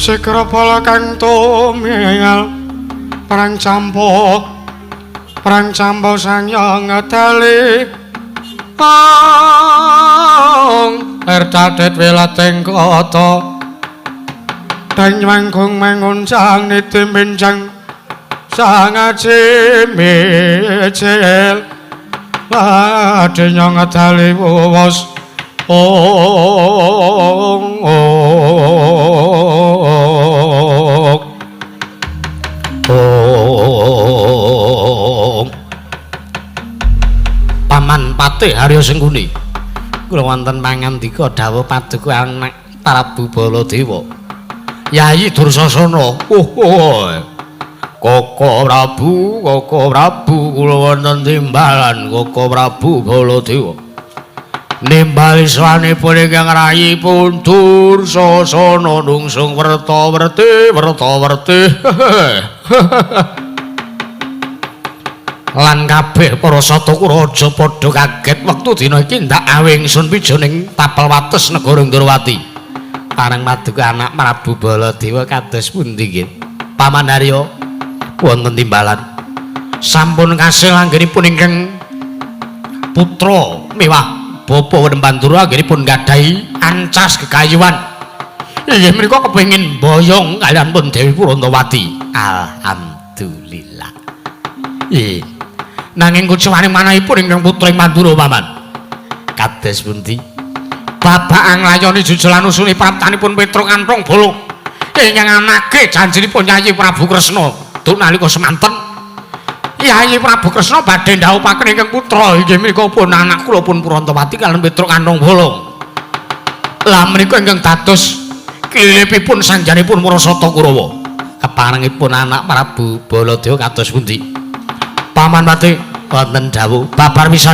Sikrapala kang tuminggal perang campo sanyang ngedali ong erdadet wilating kota dan manggung manguncang niti minjang sangaji micil ladinya ngedali wos ong ong. Paman Patih Harya Sengkuni, kula wonten pangandika dawuh paduka anak Prabu Baladewa Yayi Dursasana. Oh, oh. Koko Prabu, Koko Prabu, kula wonten timbalan Koko Prabu Baladewa. Nimbali swanipun ingkang rayipun Dursasana nungsung werta-werti werta-werti. Lan kabeh para sataku raja padha kaget wektu dina iki ndak awingsun pija ning tapel wates negara Ndrawati. Pareng paduka anak Prabu Baladewa kados pundi nggih? Paman Harya wonten timbalan. Sampun kasil anggenipun ingkang putra mewah Bapak Wenem Pandura anggenipun gadhahi ancas kekayuan. Inggih menika kepengin boyong kaliyan pun Dewi Purantawati. Alhamdulillah. Nggih. Nanging kucuwane manahipun ingkang putra ing Mandura paman. Kados pundi? Bapak anglayoni jujulan usuli praptanipun Petruk Kanthong Bolong. Ingkang anake janjinipun Yayi Prabu Kresna duk nalika semanten. Yayi Prabu Kresna badhe ndhawuhaken ingkang putra inggih menika pun anak kula pun Purantawati kaliyan Petruk Kanthong Bolong. Lah menika ingkang dados kilipipun sanjanipun Murasata Kurawa. Keparengipun anak Prabu Baladewa kados pundi? Paman Pati wonten dawuh babar pisan.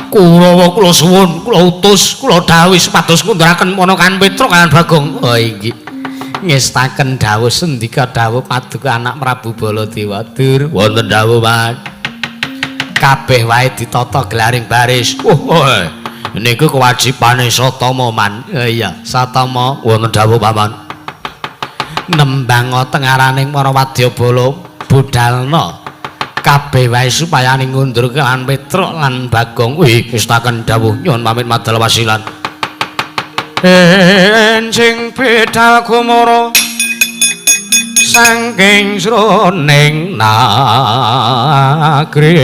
Kurawa kula suwun, kula utus, kula dawuhi supados ngunduraken ponakan Petruk kaliyan Bagong. Oh inggih. Ngestaken dawuh sendika dawuh paduka anak Prabu Baladewa. Dur wonten dawuh, Mas. Kabeh wae ditata gelaring baris. Oh, niku kewajibane Satama, Man. Iya, Satama wonten dawuh, Paman. Nembang tengaraning para wadyabala budalna kabeh wae supaya ngundur lan Petruk lan Bagong. Wih, ngestaken dawuh nyuwun pamit madal wasilan. Enjing bidal gumara saking jroning nagri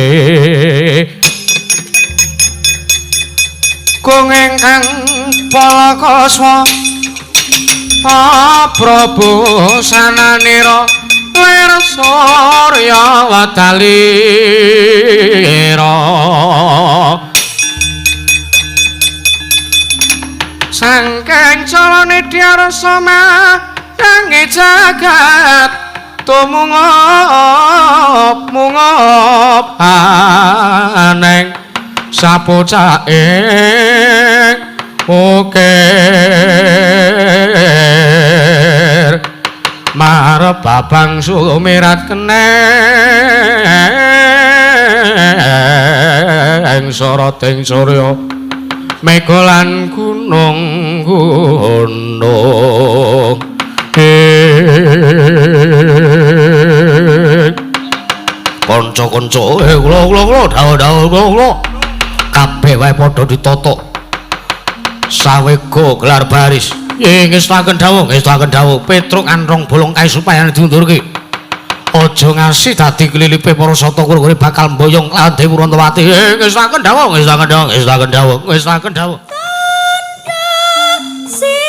kung ingkang palakaswa Prabu sananira lir surya wadalira sangking calane diarsa madange jagat tumungop mungop aneng sapucaking ukir marep babang sumirat keneng soroting surya mega lan gunung gunung. Kanca-kanca kula kula kula dawuh-dawuh kula kula kabeh wae padha ditata sawega gelar baris. Nggih ngestaken dawuh, ngestaken dawuh Petruk Kanthong Bolong kae supaya diundurke. Aja ngasi dadi klilipe para sata kura bakal mboyong lan Dewi Purantawati. Nggih ngestaken dawuh, ngestaken dawuh, ngestaken dawuh, ngestaken dawuh. Tanda siaga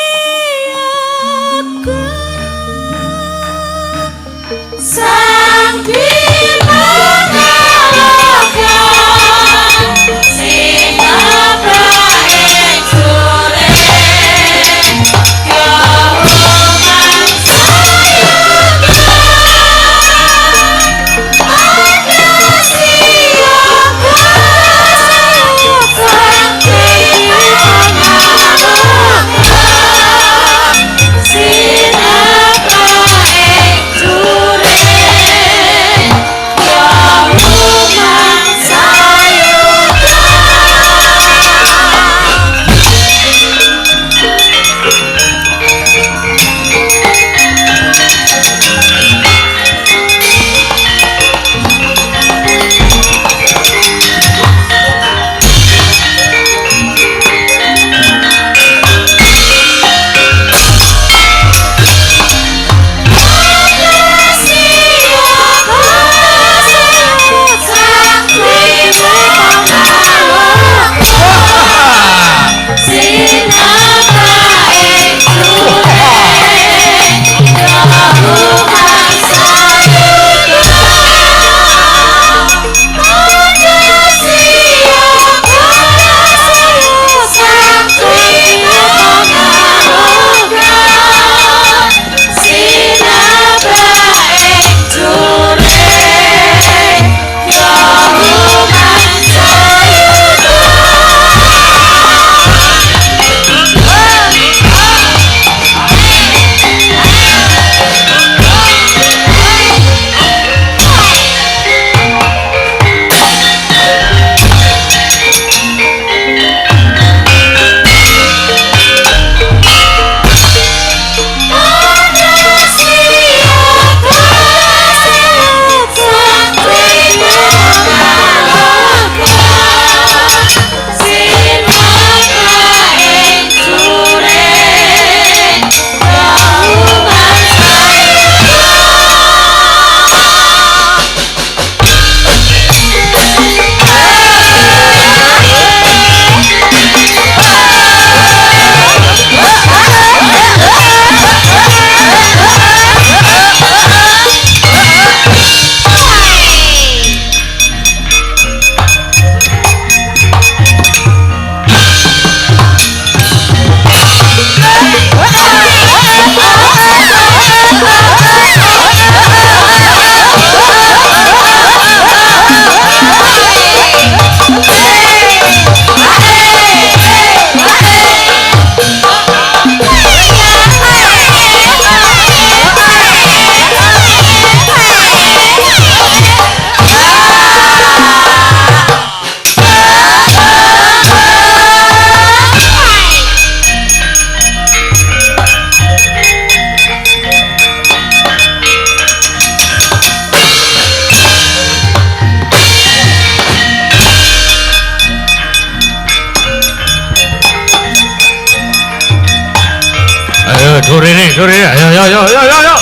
sang Bima Kaloka sing abrahe sore Sin apa ing jure. Surya. Ayo ayo ayo ayo ayo.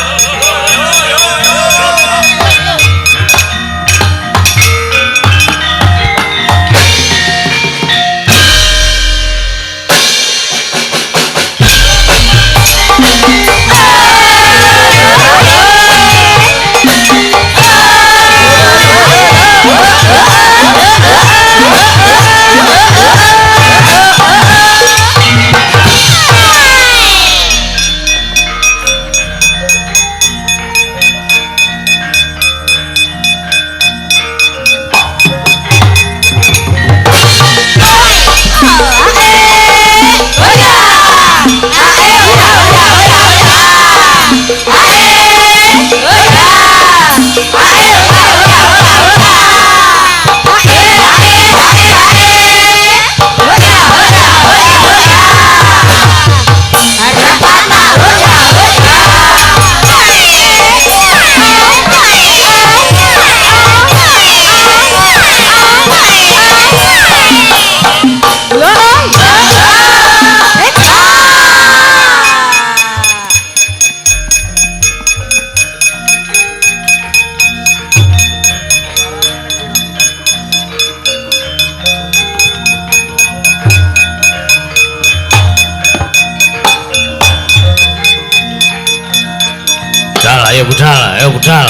Ayo budal, ayo budal.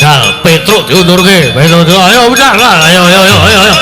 Dal, Petruk diundurke. Petruk, ayo budal, ayo ayo ayo ayo ayo.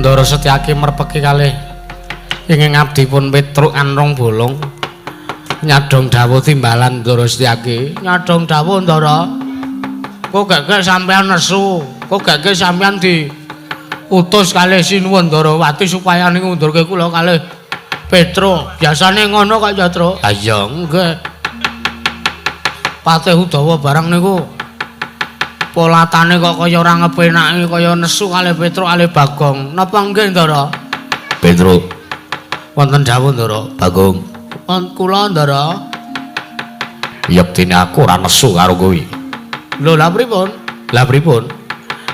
Ndara Setyaki merpeki kalih ingkang abdipun Petruk Anrong Bolong nyadong dawuh timbalan Ndara Setyaki. Nyadong dawuh Ndara, kok gak sampean nesu, kok gak sampean diutus kalih Sinuwun Ndarawati supaya ngundurke kula kalih Petruk. Biasane ngono kok ya, Truk. Ha iya nggih. Patih Udawa barang niku polatane kok kaya ora ngepenaki, kaya nesu kalih Petruk kalih Bagong. Napa nggih, Ndara? Petruk. Wonten dawuh, Ndara. Bagong. Wonten kula, Ndara. Yektine aku ora nesu karo kowe. Lho, lha pripun? Lah pripun?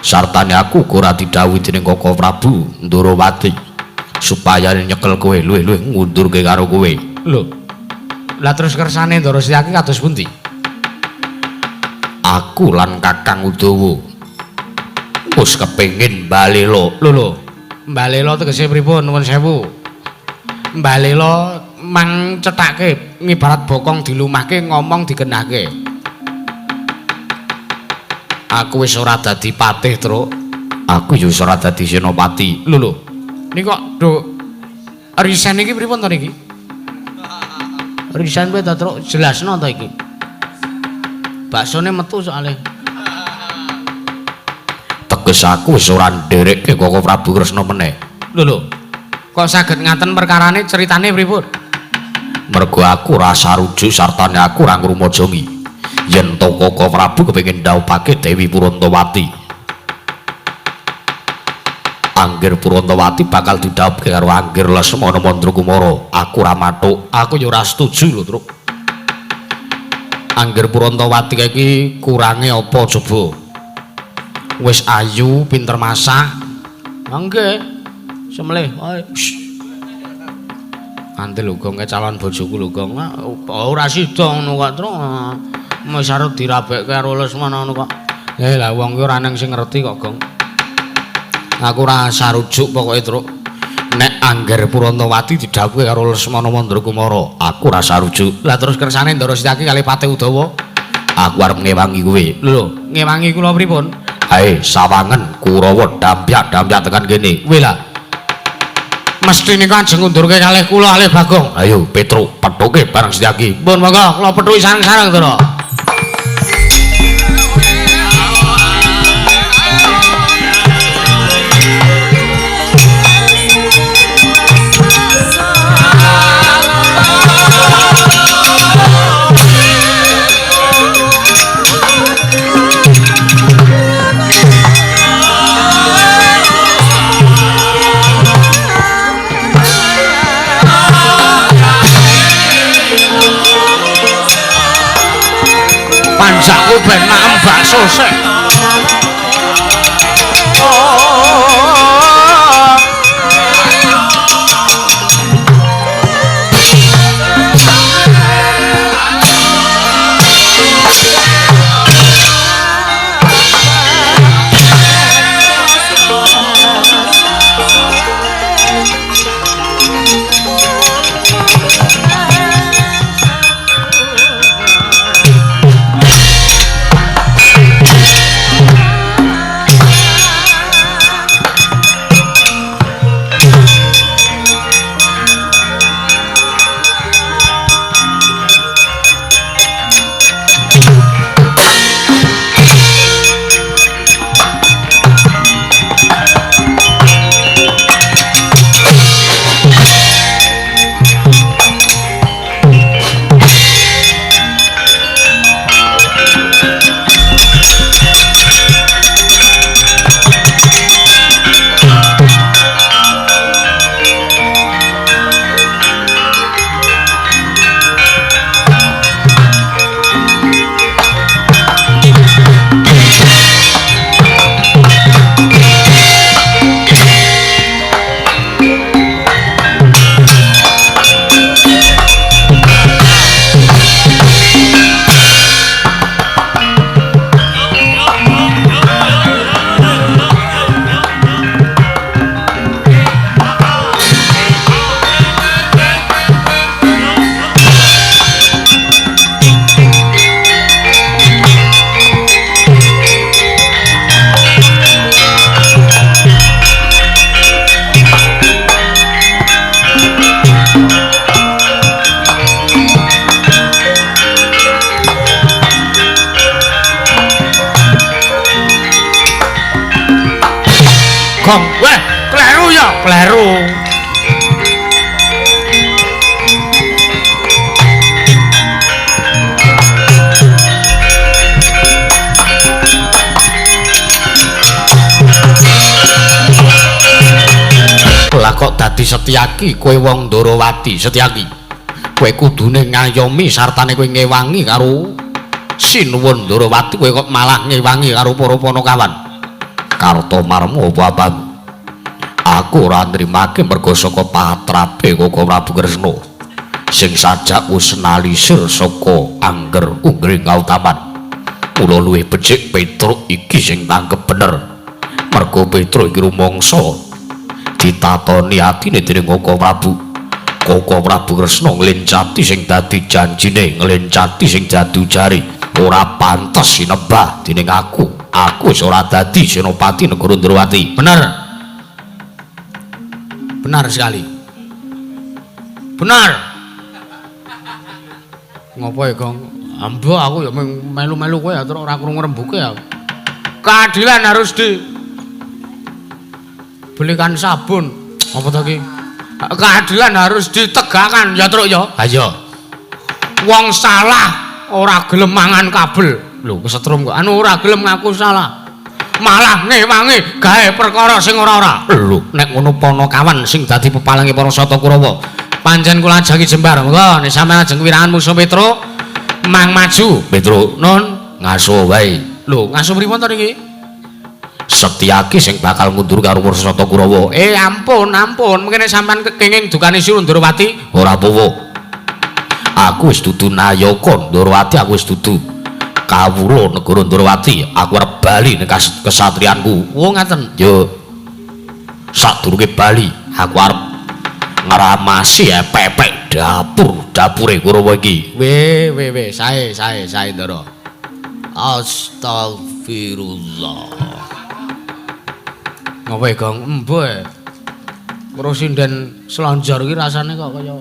Sartane aku ora didhawuhi dening Koko Prabu Ndarawati supaya nyekel kowe luwih-luwih ngundurke karo kowe. Lho. Lah terus kersane Ndara Setyaki kados pundi? Aku lan Kakang Udawa wis kepengin balela. Lho lho, balela tegese pripun? Nuwun sewu. Balela mang cethake ngibarat bokong dilumahke, ngomong digenahke. Aku wis ora dadi patih, Truk. Aku ya wis ora dadi senopati. Lho lho. Niki kok do risen iki pripun to niki? Risen piye to, Truk? Jelasno to iki. Baksone metu soalé. Teges aku wis ora nderekke Koko Prabu Kresna meneh. Lho lho. Kok saged ngaten perkarane, ceritane pripun? Mergo aku ora sarujuk sartane aku ora ngrumajangi yen to Koko Prabu kepengin ndhaupake Dewi Purantawati. Angger Purantawati bakal didhaupke karo Angger Lesmana Mandrakumara. Aku ora mathuk, aku ya ora setuju lho, Truk. Angger Purantawati iki kurange apa coba? Wis ayu, pinter masak. Nggih. Semelih. Nanti lho Gong, calon bojoku lho Gong. Ora sida ngono kok, Truk. Wis arep dirabekke karo Lesmana ngono kok. Lah wong ki ora nang sing ngerti kok, Gong. Aku ora sarujuk pokoke, Truk. Nek angger Purantawati didhawuhi karo Lesmana Mandrakumara, aku ora sarujuk. Lah terus kersane Ndara Setyaki kali Patih Udawa, aku arep ngewangi kowe. Lho, ngewangi kula pripun? Ae, sawangen Kurawa dampyak-dampyak tekan kene. Kowe lah. Mesti niku ajeng ngundurke kalih kula kalih Bagong. Ayo Petruk, pethuke bareng Setyaki. Pun monggo kula pethuki sareng-sareng, Ndara. Panjakku ben maem bakso sik. Gong, weh, kleru ya, kleru. Lah kok dadi Setyaki kowe wong Ndorowati, Setyaki. Kowe kudune ngayomi sartane kowe ngewangi karo Sinuwun Ndorowati, kowe kok malah ngewangi karo para panakawan. Kartomarma apa apamu? Aku ora nrimake merga saka patrape Koko Prabu Kresna sing sajak wis nalisir saka angger unggring kautaman. Mula luwih becik Petruk iki sing tangkep bener. Merga Petruk iki rumangsa ditatoni atine dening Koko Prabu. Koko Prabu Kresna nglencati sing dadi janjine, nglencati sing dadi ujare. Ora pantes sinebah dening aku. Aku wis ora dadi senopati negara Ndrawati. Bener. Benar sekali. Benar. Ngopo ya, Gong? Ambo aku ya melu-melu kowe ya terus ora krungu rembuke ya. Keadilan harus di belikan sabun. Apa to ki? Keadilan harus ditegakkan ya, Truk ya. Ha iya. Wong salah ora gelem mangan kabel. Lho kesetrum kok. Anu ora gelem ngaku salah. Malah ngewangi gawe perkara sing ora-ora. Lho, nek ngono panakawan sing dadi pepalange para Sata Kurawa. Pancen kula ajagi jembar. Monggo nek sampeyan ajeng wirangan musuh Petruk, mang maju. Petruk, nun ngaso wae. Lho, ngaso pripun to niki? Setyaki sing bakal ngundur karo Warsata Kurawa. Ampun, ampun, mengkene sampean kenging dukane sira Ndorowati? Ora apa-apa. Aku wis dudu nayaka Ndorowati, aku wis dudu kawula negara Ndorowati. Aku arep bali ning kesatrianku. Oh ngaten. Yo. Sadurunge bali, aku arep ngramasi epek-epek dapur-dapure Kurawa iki. We we we, sae sae sae Ndara. Astagfirullah. Ngopo Gong? Embuh. Karo sinden slonjor iki rasane kok kaya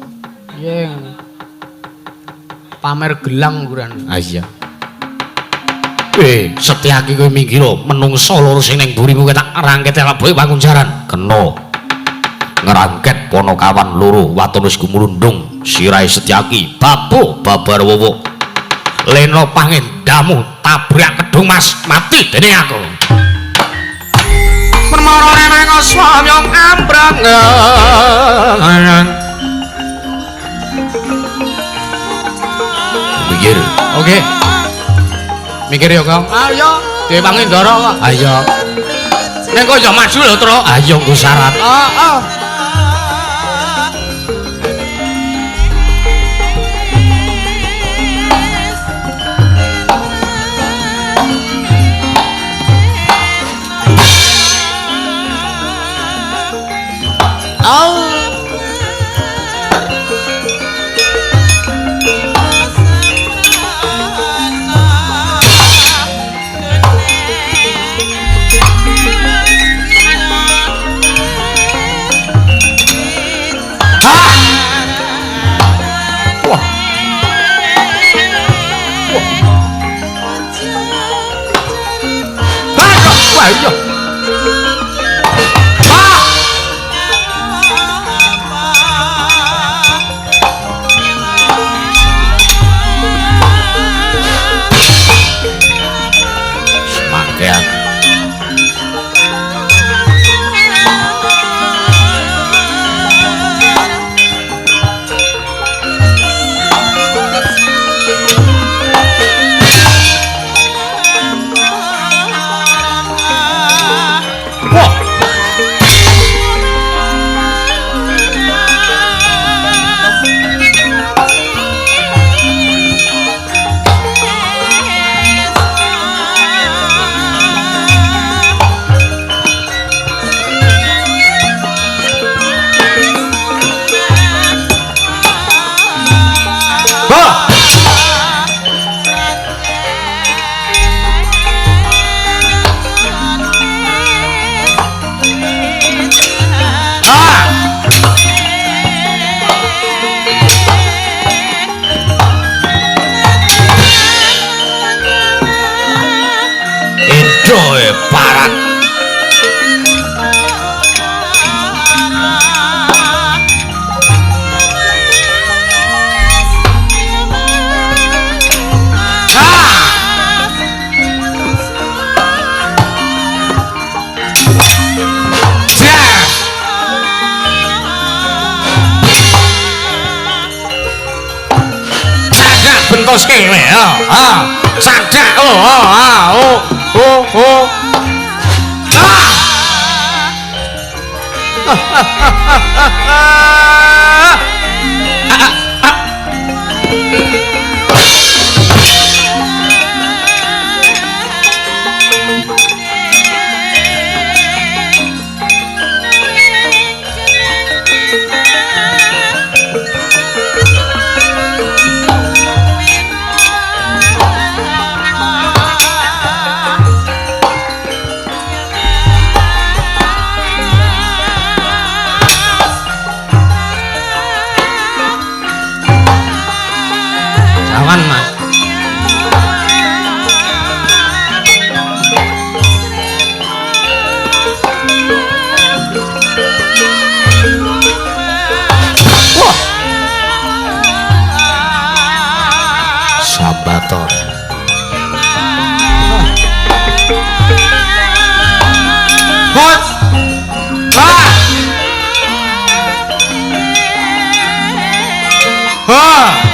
piye ngono. Pamer gelang ukuran. Ah iya. Setyaki kowe minggir menungsa loro sing ning mburimu tak rangket leboke Pakunjaran. Kena. Ngrangket ponokawan loro waton wis gumulundung sirahe Setyaki babu babar wowo. Lena pangendamu tabrak kedung Mas, mati dening aku. Permara renang swamyong ambrang. Mikir. Oke. Mikir ya, Kang. Ayo, dhewe pangindara kok. Ayo. Ning kok ya maju lho, Tru. Ayo nggo syarat. Heeh.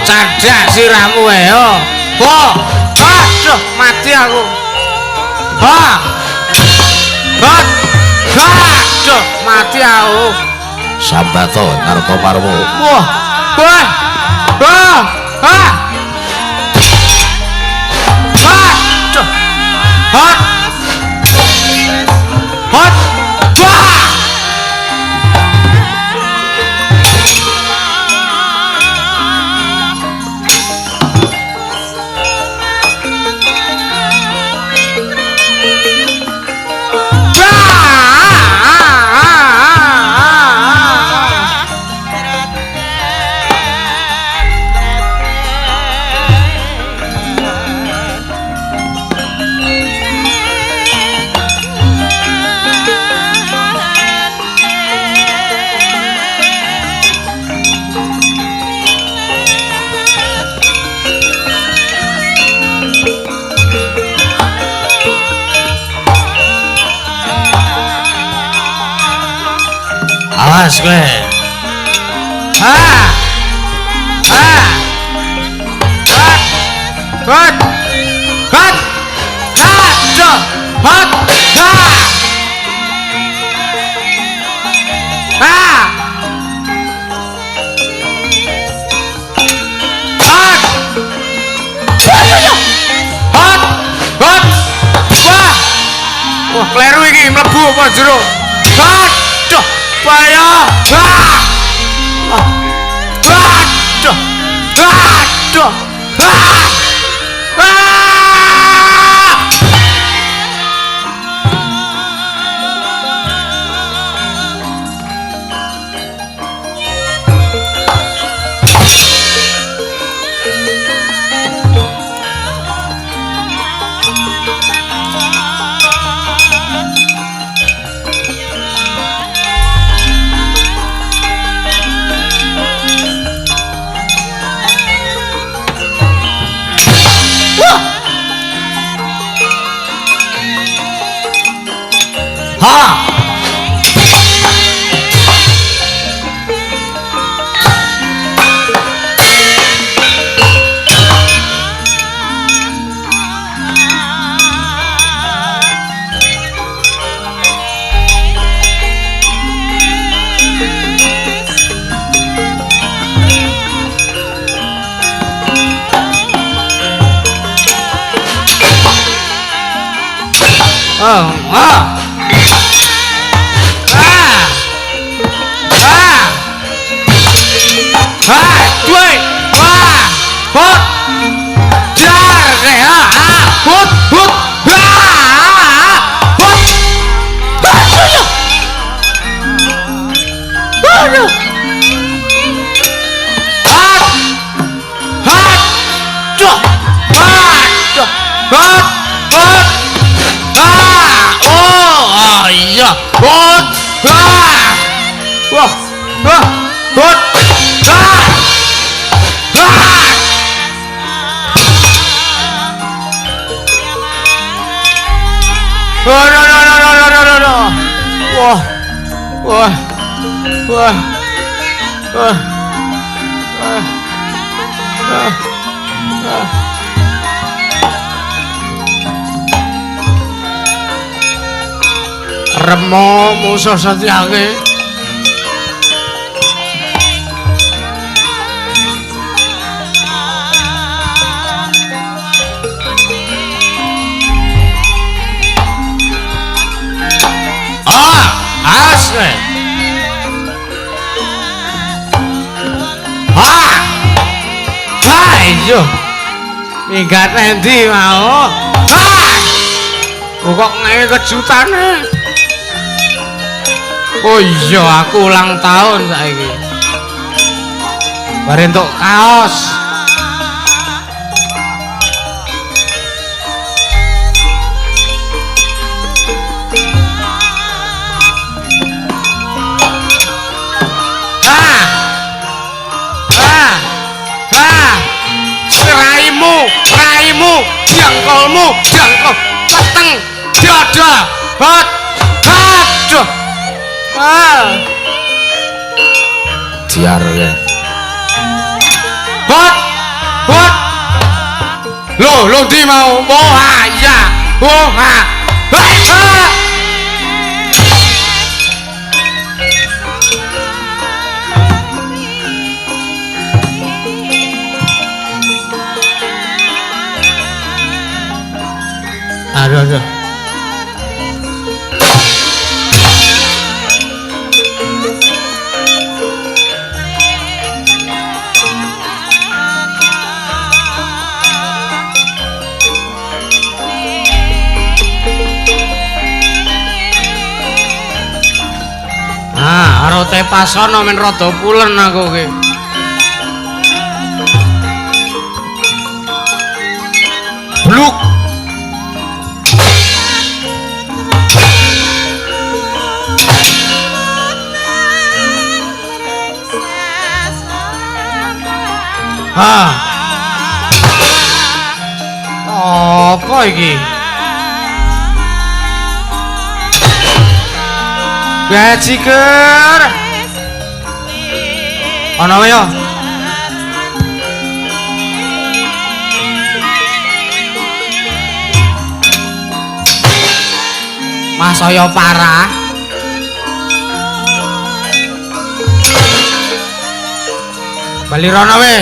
Cadak siramu wae yo. Bo. Aduh, mati aku. Ha. Hot. Aduh, mati aku. Sambato Kartomarmo. Wah. Wah. Wah. Ah. Aduh. Hot. Hot. Wah. Awas kowe. Ha. Ha. Hot. Hot. Hot. Aduh. Hot. Ha. Ha. Hot. Hot. Hot. Wah. Wah, kleru iki mlebu apa jero? Aduh. Bahaya. Ah. Aduh. Aduh. Ah. Ah. Ha! Oh, ah. Ah. Ah. Ah, dua. Wah. Hot. Jar kae ah. Hot, hot. Ah. Hot. Aduh. Aduh. Hot. Hot. Duh. Aduh. Hot. Hot. Ah, oh, ah, iya. Hot. Ah. Wah. Wah. Hot. Ah. Ah. Oh, no, no, no, no, no, no, no. Wah. Wah. Wah. Wah. Wah. Wah. Wah. Remo musuh setyake. Ah, asle. Ah. Ha, iya. Minggat endi mau? Ah. Kok ngene kejutane? Oh iya, aku ulang tahun saiki. Bare entuk kaos. Ah. Ah. Ah. Raimu, raimu, jengkolmu, jengkol peteng, dada, hot. Aduh. Ah. Diar ya. Hot. Hot. Loh, lo di mau. Oh, ha, iya. Oh, ha. Ha. Aduh. Ah, rote pasono men rada pulen aku ki. Bluk. Ha. Apa iki? Bajiger. Ana wae ya. Mas saya parah. Bali rono we.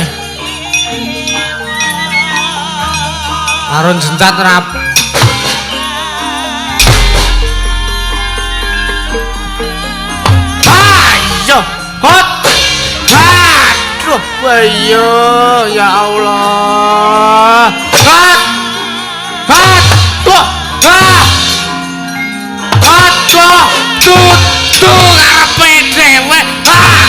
Arun jencat rap. Ayo, hot. Aduh, ayo, ya Allah. Hot. Hot. Tuh. Ah. Aduh, tutu karepe dhewe. Ah.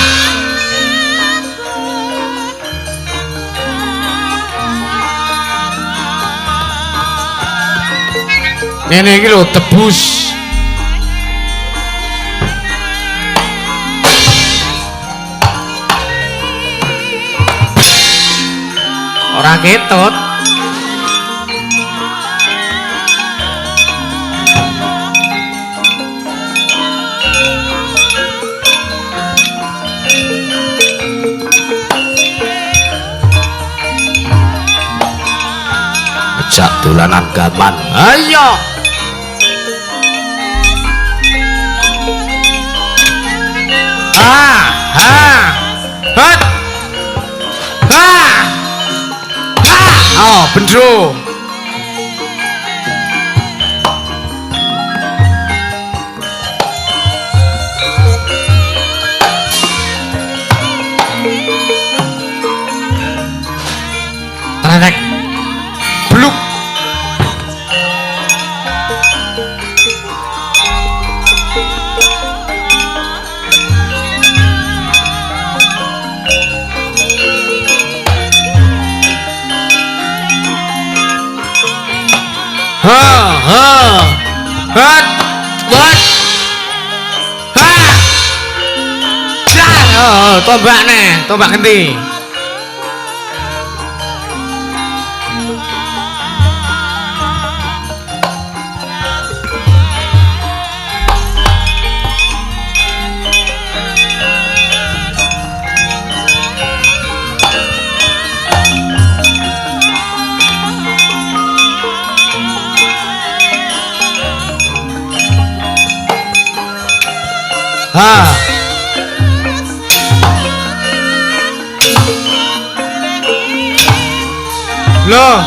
Ngene iki lho tebus. Ora ketut. Ejak dolanan gaman. Ayo. Ha, ha. Hot. Ha. Ha. Oh, bendro. Trek. Bluk. Ha ha. Hot. Hot. Ha. Jar. Oh, tombak neh, tombak genti. Ha. Loh.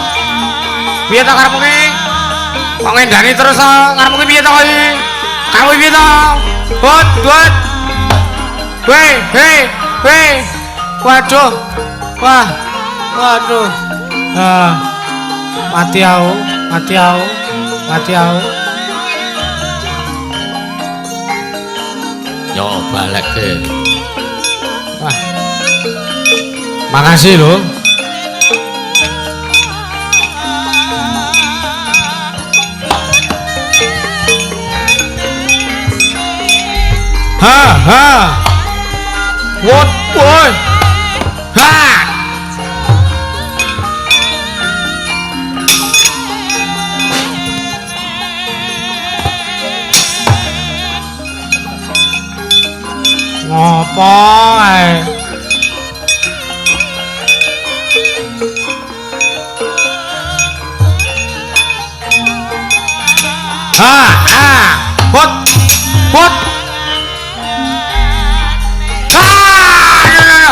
Piye to karepmu ki? Kok ngendani terus to? Karepmu ki piye to iki? Karepmu piye to? Hot, hot. Weh, hei, weh. Waduh. Wah. Waduh. Ah. Mati aku, mati aku, mati aku. Yo balik ke. Wah. Makasih lho. Ha ha. What boy? Ha. Ngopo kae? Ha ha. Hot. Hot. Ah!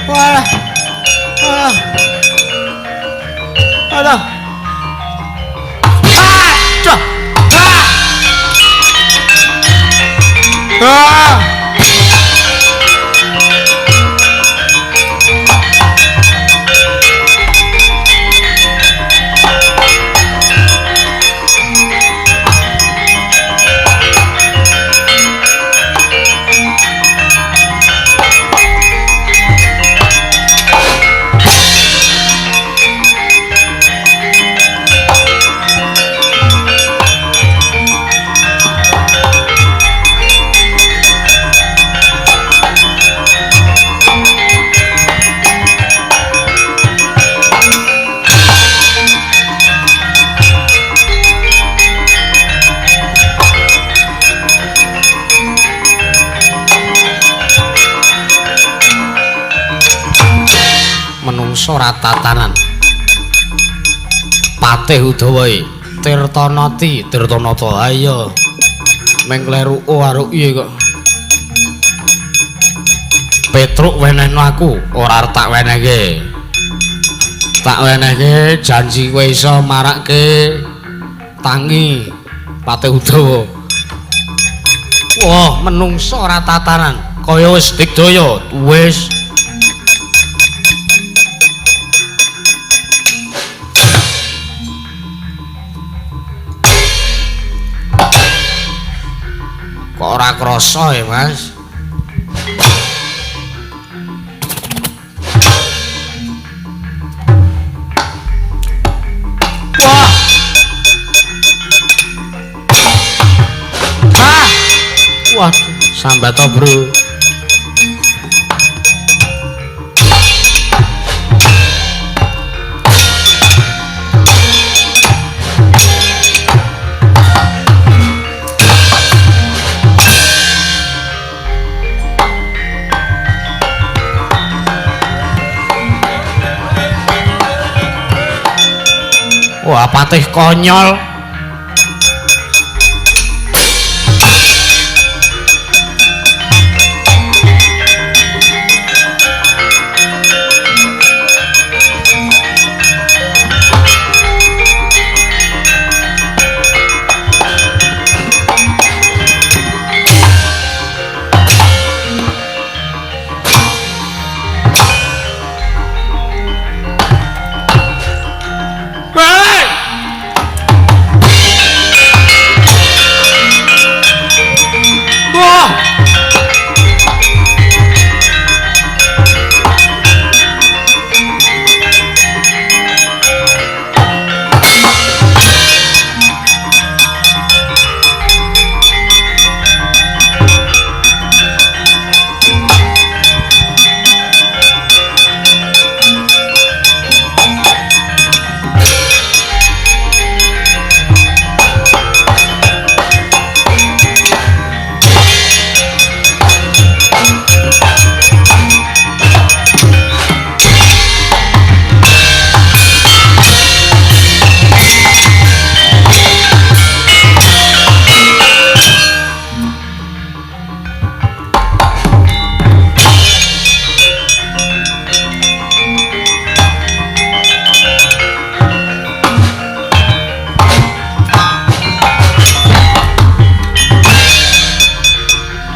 Walah. Walah. Aduh. Aduh. Ah. Ora tatanan. Patih Udawa Tirtanati, Tirtanata. Ayo. Meng kleru aruk iye kok. Petruk wenehno aku, ora arep tak wenehke. Tak wenehke janji kowe iso marake tangi Patih Udawa. Wah, menungso ora tatanan. Kaya wis digdaya, wis. Kok ora krasa ya, Mas? Wah. Ah. Waduh, sambat to, Bro. Wah, patih konyol.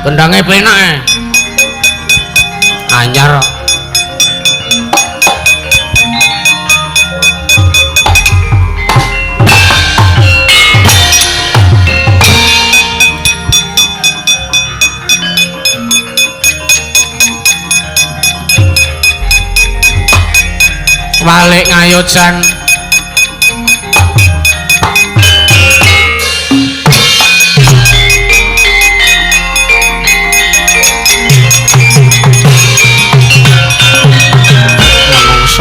Kendange penak e. Anyar. Walik ngayojan.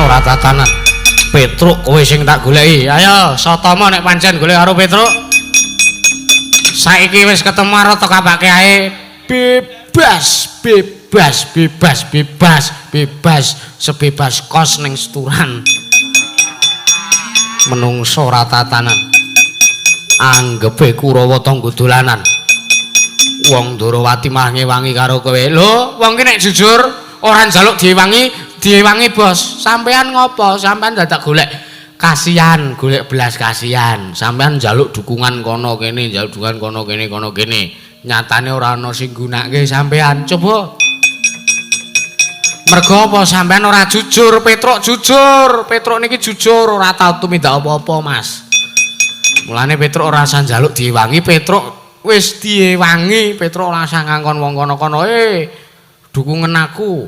Ora tatanan. Petruk kowe sing tak goleki. Ayo Satama nek pancen golek karo Petruk. Saiki wis ketemu karo tokapake ae. Bebas, bebas, bebas, bebas, bebas, sebebas kos ning seturan. Menungso ora tatanan. Anggepe Kurawa tangga dolanan. Wong Ndorowati malah ngewangi karo kowe. Lho, wong ki nek jujur ora njaluk diewangi, diewangi bos. Sampean ngopo? Sampean dadak golek Kasihan, golek belas kasihan. Sampeyan njaluk dukungan kono kene, njaluk dukungan kono kene, kono kene. Nyatane ora ana sing gunake sampeyan. Coba. Mergo apa sampeyan ora jujur? Petruk jujur. Petruk niki jujur, ora tau tumindak apa-apa, Mas. Mulane Petruk ora usah njaluk diewangi, Petruk wis diewangi, Petruk ora usah ngangkon wong kono-kono. Dukungen aku.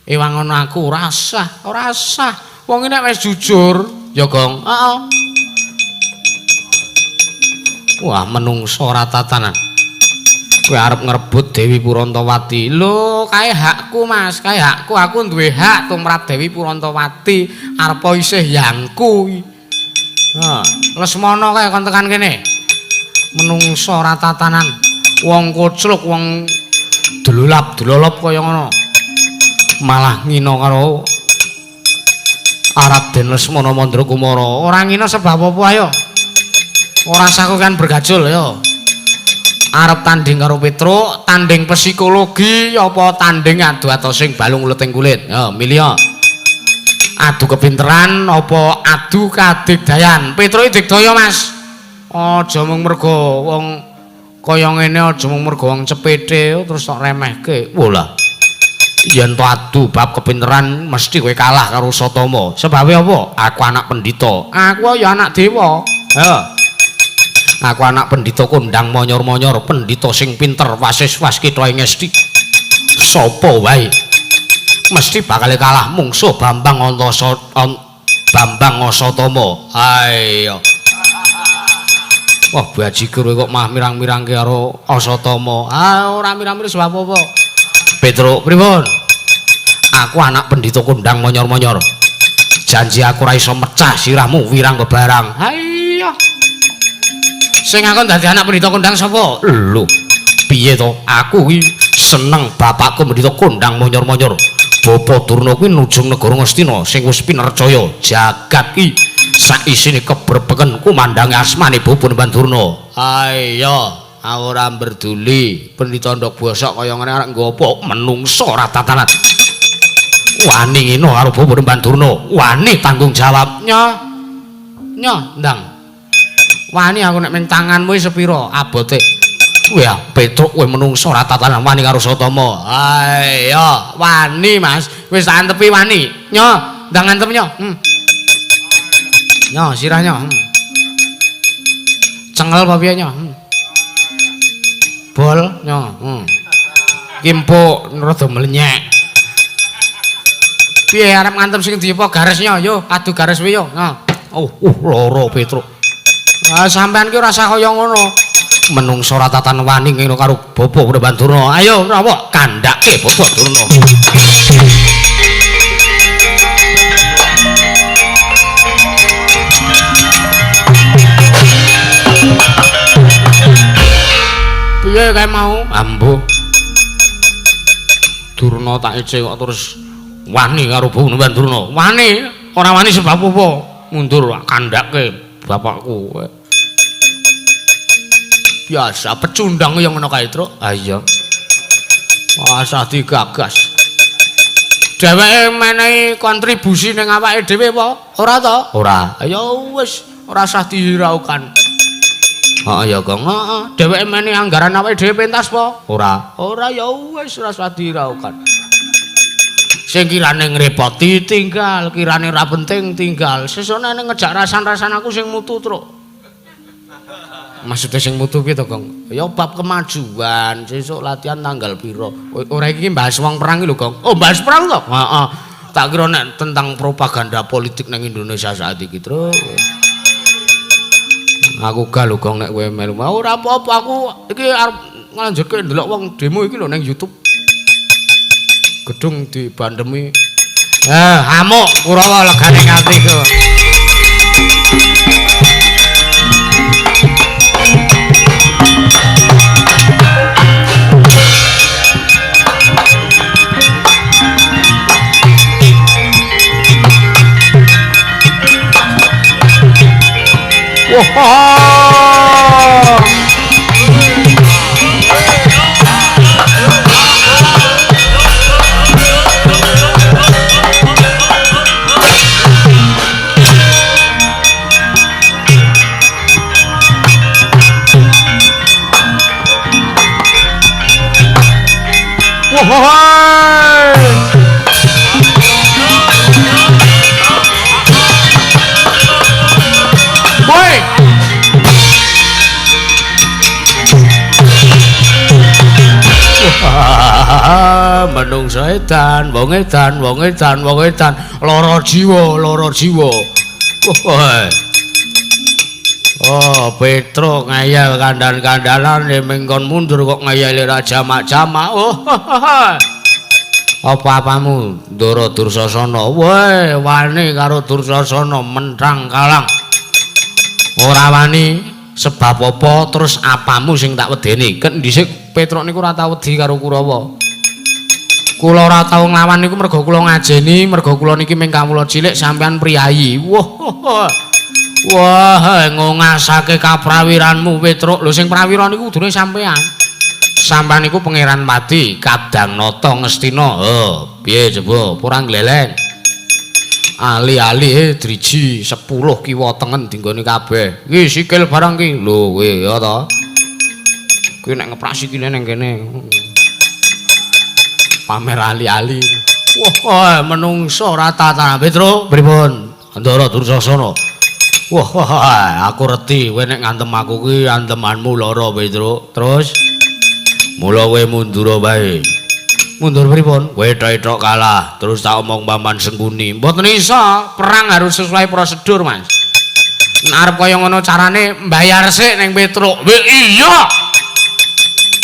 Ewangono aku, ora usah, ora usah. Wong iki nek wis jujur, ya Gong. Heeh. Wah, menungso ora tatanan. Kowe arep ngrebut Dewi Purantawati. Lho, kae hakku, Mas, kae hakku. Aku duwe hak tumrap Dewi Purantawati, arepa isih yangku. Ha, Lesmana kae kon tekan kene. Menungso ora tatanan. Wong kocluk, wong delulap-delolop kaya ngono. Malah ngina karo Raden Lesmana Mandrakumara. Ora ngina sebab apa ayo. Ora usah kowe kan bergajul ayo. Arep tanding karo Petruk, tanding psikologi apa tanding adu atosing balung uleting kulit? Yo, milih. Adu kepinteran apa adu kadigdayan? Petruk digdaya, Mas. Aja mung mergo wong kaya ngene, aja mung mergo wong cepete terus tok remehke. Wolah. Yen to adu bab kepinteran mesti kowe kalah karo Satama. Sebabe apa? Aku anak pendhita. Aku ya anak dewa. Ayo. Aku anak pendhita kondang monyor-monyor, pendhita sing pinter wasis waskita ing ngesti. Sapa wae mesti bakal kalah mungsuh Bambang Antasa Bambang Asatama. Ayo. Wah, bajigur kok mah mirang-mirangke karo Asatama. Ah, ora mirang-mirang sebab apa? Petruk, pripun? Aku anak pendhita kondang monyor-monyor. Janji aku ora iso mecah sirahmu wirang bebarang. Ayo. Sing ngakon dadi anak pendhita kondang sapa? Lho, piye to? Aku iki seneng bapakku pendhita kondang monyor-monyor. Bapa Durna kuwi nujung negara Ngastina sing wis pinercaya jagat iki saisine keberbeken kumandange asmane Bapa Durna. Ayo, aku ora mberduli pendhita ndok bosok kaya ngene arek nggo apa menungso ora tatanan. Wani ngene karo Bapa Durna, wani tanggung jawab. Nyo. Nyo, ndang. Wani aku nek men tanganmu sepira abote. Wah, Petruk kowe menungso ora tatanan wani karo Satama. Ayo, wani Mas. Wis tak antepi wani. Nyo, ndang antem nyo. Nyo, sirah nyo. Cengel apa piye nyo? Bol nyo. Ki empuk rada mlenyek. Piye arep ngantem sing ndi apa garis nyo? Yo, adu garis kuwi yo. Nyo. Oh, loro Petruk. Ah, sampean ki ora usah kaya ngono. Menungso ora tatan wani ngene karo Bapa Durna. Ayo, napa kandhake Bapa Durna. Piye kae mau? Ambuh. Durna tak ece kok terus wani karo Bapa Durna. Wani, ora wani sebab apa? Mundur kandhake bapakku. Biasa pecundang yang ngono kae, Truk. Ha iya. Asah digagas. Dheweke menehi kontribusi ning awake dhewe apa? Ora to? Ora. Ya wis, ora usah dihiraukan. Heeh ya, Gong. Heeh. Dheweke menehi anggaran awake dhewe pentas apa? Ora. Ora ya wis, ora usah dihiraukan. Sing kirane ngrepoti tinggal, kirane ora penting tinggal. Sesuk nek ngejak rasan-rasan aku sing mutu, Truk. Maksudnya sing mutu piye to, Gong? Ya bab kemajuan, sesuk latihan tanggal pira. Ora iki bahas wong perang iki lho, Gong. Oh, bahas perang to? Heeh. Tak kira nek tentang propaganda politik nang Indonesia saat iki, Truk. Aku gak lho, Gong, nek kowe melu. Ora apa-apa, aku iki arep nglanjutke ndelok wong demo iki lho nang YouTube. Gedung dibandemi. Amuk Kurawa legane nganti ku. Wah. edan, wong edan, wong edan, wong edan, lara jiwa, lara jiwa. Wah. Oh, Petruk ngeyel kandhan-kandhanane mengkon mundur kok ngeyele ra jamak-jamak. Oh. Apa-apamu Ndara Dursasana? Weh, wani karo Dursasana menthang kalang. Ora wani sebab apa terus apamu sing tak wedeni? Ken dhisik Petruk niku ora tau wedi karo Kurawa. Kula ora tau nglawan niku mergo kula ngajeni, mergo kula niki ming kawula cilik sampean priyayi. Wah. Wah, ngongasake kaprawiranmu Petruk. Lho sing prawira niku kudune sampean. Sampean niku Pangeran Pati, Kadang Nata Ngastina. Heh, piye coba? Ora gleleng. Ali-ali driji 10 kiwa tengen dinggoni kabeh. Iki sikil barang ki. Lho kowe ya ta. Kuwi nek ngeprak sikile ning kene. Pamer ali-ali. Wah, menungso ora tata. Petruk, pripun? Ndara Dursasana. Wah, aku reti kowe nek ngantem aku kuwi antemanmu lara, Petruk. Terus mula kowe mundur wae. Mundur pripun? Kowe ethok-ethok kalah, terus tak omong Paman Sengkuni. Mboten iso, perang harus sesuai prosedur, Mas. Nek arep kaya ngono carane mbayar sik ning Petruk. Weh, iya.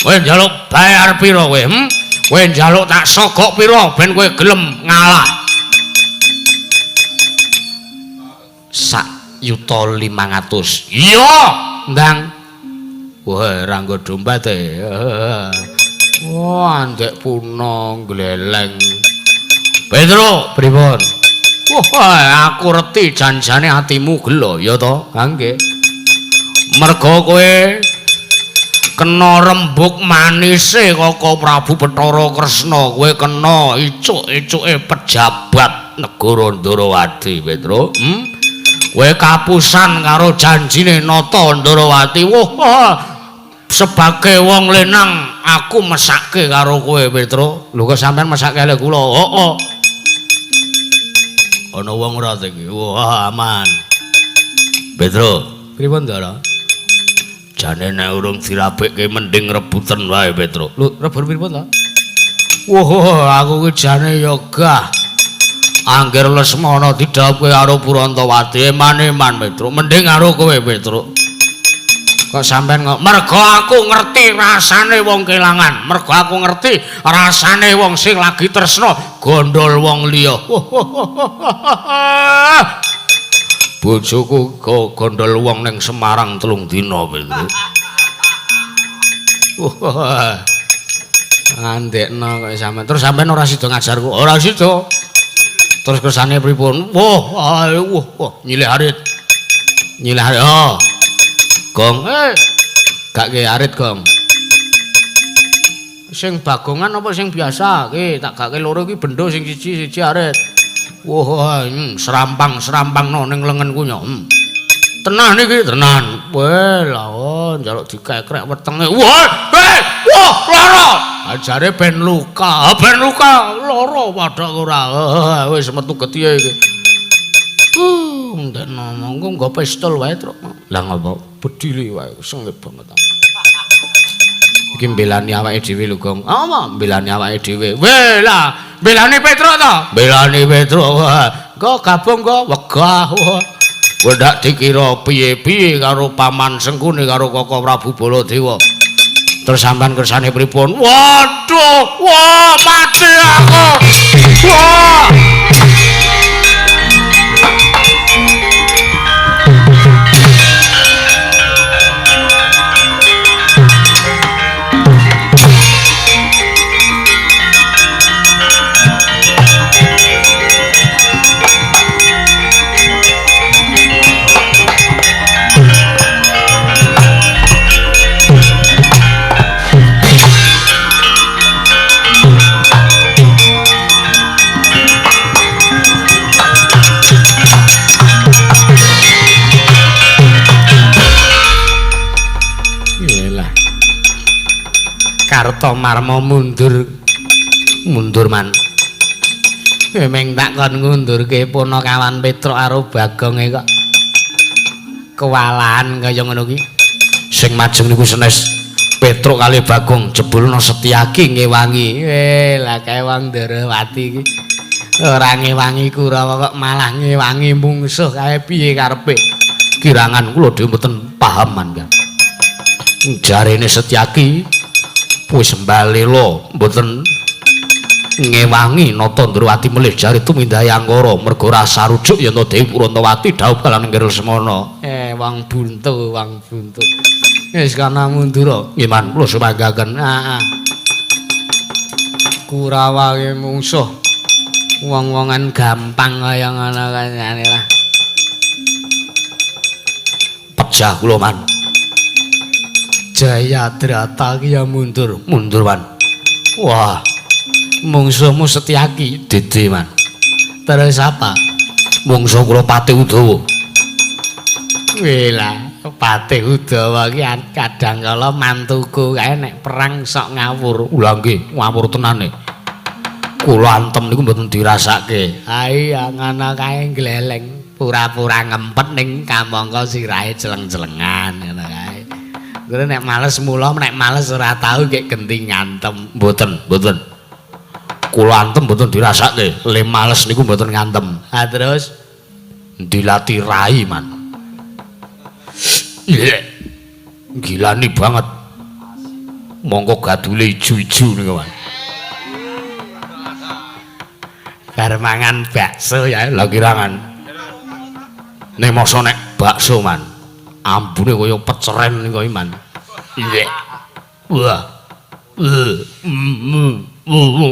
Kowe njaluk bayar pira kowe? Kowe njaluk tak sogok pira ben kowe gelem ngalah? 1.500.000. Iya, ndang. Wah, ra nggo dompet e. Wah, andek puna gleleng. Petruk, pripun? Wah, aku reti janjane atimu gelo, ya to? Ha nggih. Mergo kowe kena rembug manise Koko Prabu Bathara Kresna, kowe kena icuk-icuke pejabat negara Ndarawati, Petruk. Kowe kapusan karo janjine Nata Ndarawati. Wah, sebagai wong lenang aku mesake karo kowe, Petruk. Lho kok sampean mesake lho kula? Heeh. Ana wong ora iki? Wah, aman. Petruk, pripun Ndara? Jane nek urung dirabekke mending rebutan wae, Petruk. Lho, rebut pripun ta? Wah, aku ki jane ya gah. Angger Lesmana didhawuhke karo Purantawati, eman-eman Petruk, mending karo kowe, Petruk. Kok sampean kok? Mergo aku ngerti rasane wong kelangan, mergo aku ngerti rasane wong sing lagi tresna gondol wong liya. Bojoku kok gondol wong ning Semarang 3 dina, Petruk. Wah. Andekno kok sampean. Terus sampean ora sida ngajarku? Ora sida. Terus kersane pripun? Wah, ayo, wah, nyilih arit. Nyilih arit. Oh. Gong, gak ke arit, Gong. Sing bagongan apa sing biasa? Ki tak gake loro iki bendo sing siji-siji arit. Wah, serampang-serampangno ning lengenku nyo. Tenan iki, tenan. Weh, lah njaluk dikekrek wetenge. Wah, wah, lara. Ajare ben luka, ben luka, lara padha ora. Wis metu getihe iki. Ndekno monggo nggo pistol wae, Truk. Lah ngopo? Bedili wae, sengit banget. Iki mbelani awake dhewe lho, Gong. Apa mbelani awake dhewe? Weh lah, mbelani Petruk to? Mbelani Petruk. Engko gabung kok wegah. Kowe ndak dikira piye-piye karo Paman Sengkuni karo Koko Prabu Baladewa. Terus sampean kersane pripun? Waduh, wah mati aku. Wah. Kartomarma mundur mundur man. Meng tak kon ngundurke punakawan Petruk karo Bagonge kok kewalahan kaya ngono ki. Sing majeng niku senes Petruk kali Bagong jebulna Setyaki ngewangi. Lah kae wong Ndrawati iki ora ngewangi Kurawa kok malah ngewangi mungsuh kae piye karepe? Kirangan kula dhewe mboten paham man. Jarene Setyaki wis mbalela mboten ngewangi Nata Ndrawati melih jare tumindahe angkara merga ora sarujuk yen Dewi Purantawati dhaup kaliyan Nggir Lesmana. Wong buntu, wong buntu. Wis kana mundur. Nggih man, kula sumanggaken. Heeh. Kurawa ki mungsuh. Wong-wongan gampang kaya ngono kayane lah. Pejah kula man. Jayadrata ki ya mundur. Mundur man. Wah. Mungsuhmu Setyaki dede man. Terus apa? Mungsuh kula Patih Udawa. Wela, Patih Udawa ki kadang kala mantuku kae nek perang sok ngawur. Lha nggih, ngawur tenane. Kula antem niku mboten dirasake. Ha iya ngono kae gleleng, pura-pura ngempet ning kamangka sirahe celeng-celengan ngono kae. Kuwi nek males mula, nek males ora tau gek genti ngantem. Mboten, mboten. Kula antem mboten dirasake. Le males niku mboten ngantem. Ha terus dilati rai man. Iya. Gilani banget. Mongko gadule ijo-ijo niku man. Bar mangan bakso ya lha kirangan. Nek masa nek bakso man, ambune kaya peceren niku man. Iya. Wah.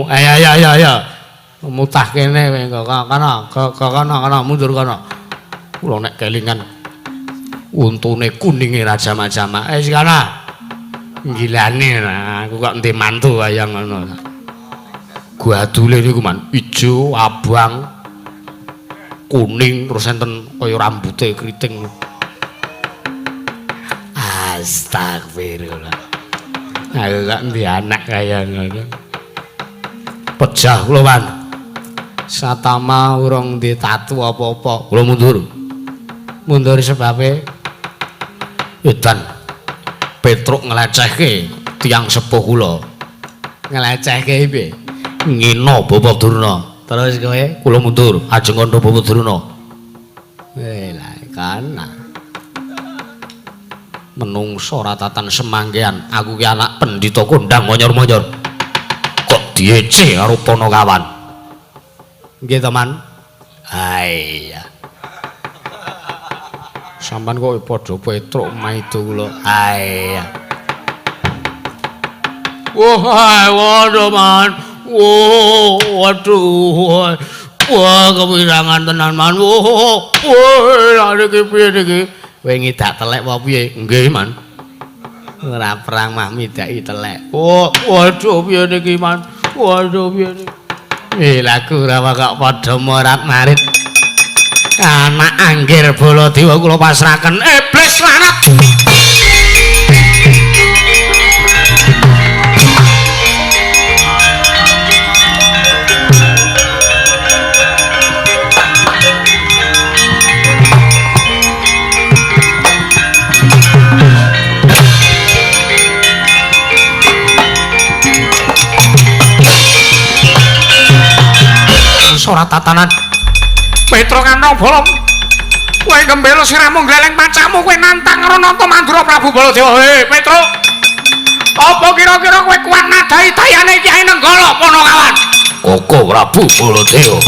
Ayo ayo ayo ayo. Mutah kene kowe kono, kono kono mundur kono. Kula nek kelingan untune kuninge raja jamak-jamak. Wis kono. Gilane aku kok endi mantu kaya ngono. Gadule niku man ijo, abang, kuning terus enten kaya rambute keriting. Astagfirullah. Aku kok endi anak kaya ngono. Pejah kula man. Satama urung ditatu apa-apa. Kula mundur. Mundur sebabe edan Petruk nglecehke tiyang sepuh kula. Nglecehke piye? Ngina Bapak Durna. Terus kowe kula mundur ajeng kandha Bapak Durna. Lah kana. Menungso ratatan semangkean, aku ki anak pendhita kondang monyor-monyor. Kok diece karo Panakawan. Nggih to, Man? Ha iya. Sampeyan kok padha Petruk maido kula. Ha iya. Wah, waduh man. Wah, waduh. Wah, kewirangan tenan man. Wah, wah, lha iki piye niki? Kowe ngidak telek apa piye? Nggih, Man. Ora perang mah midaki telek. Wah, waduh piye niki, Man? Waduh piye niki? Laku ora kok padha morat-marit. Anak anggir Baladewa kula pasrahaken iblis laknat. Ora tatanan. Petruk kantong bolong. Kowe gembelo sirahmu gleleng pacamu kowe nantang karo Nata Mandura Prabu Baladewa. Hei Petruk. Apa kira-kira kowe kuat nadai tayane Kyai Nenggala Panakawan? Koko Prabu Baladewa.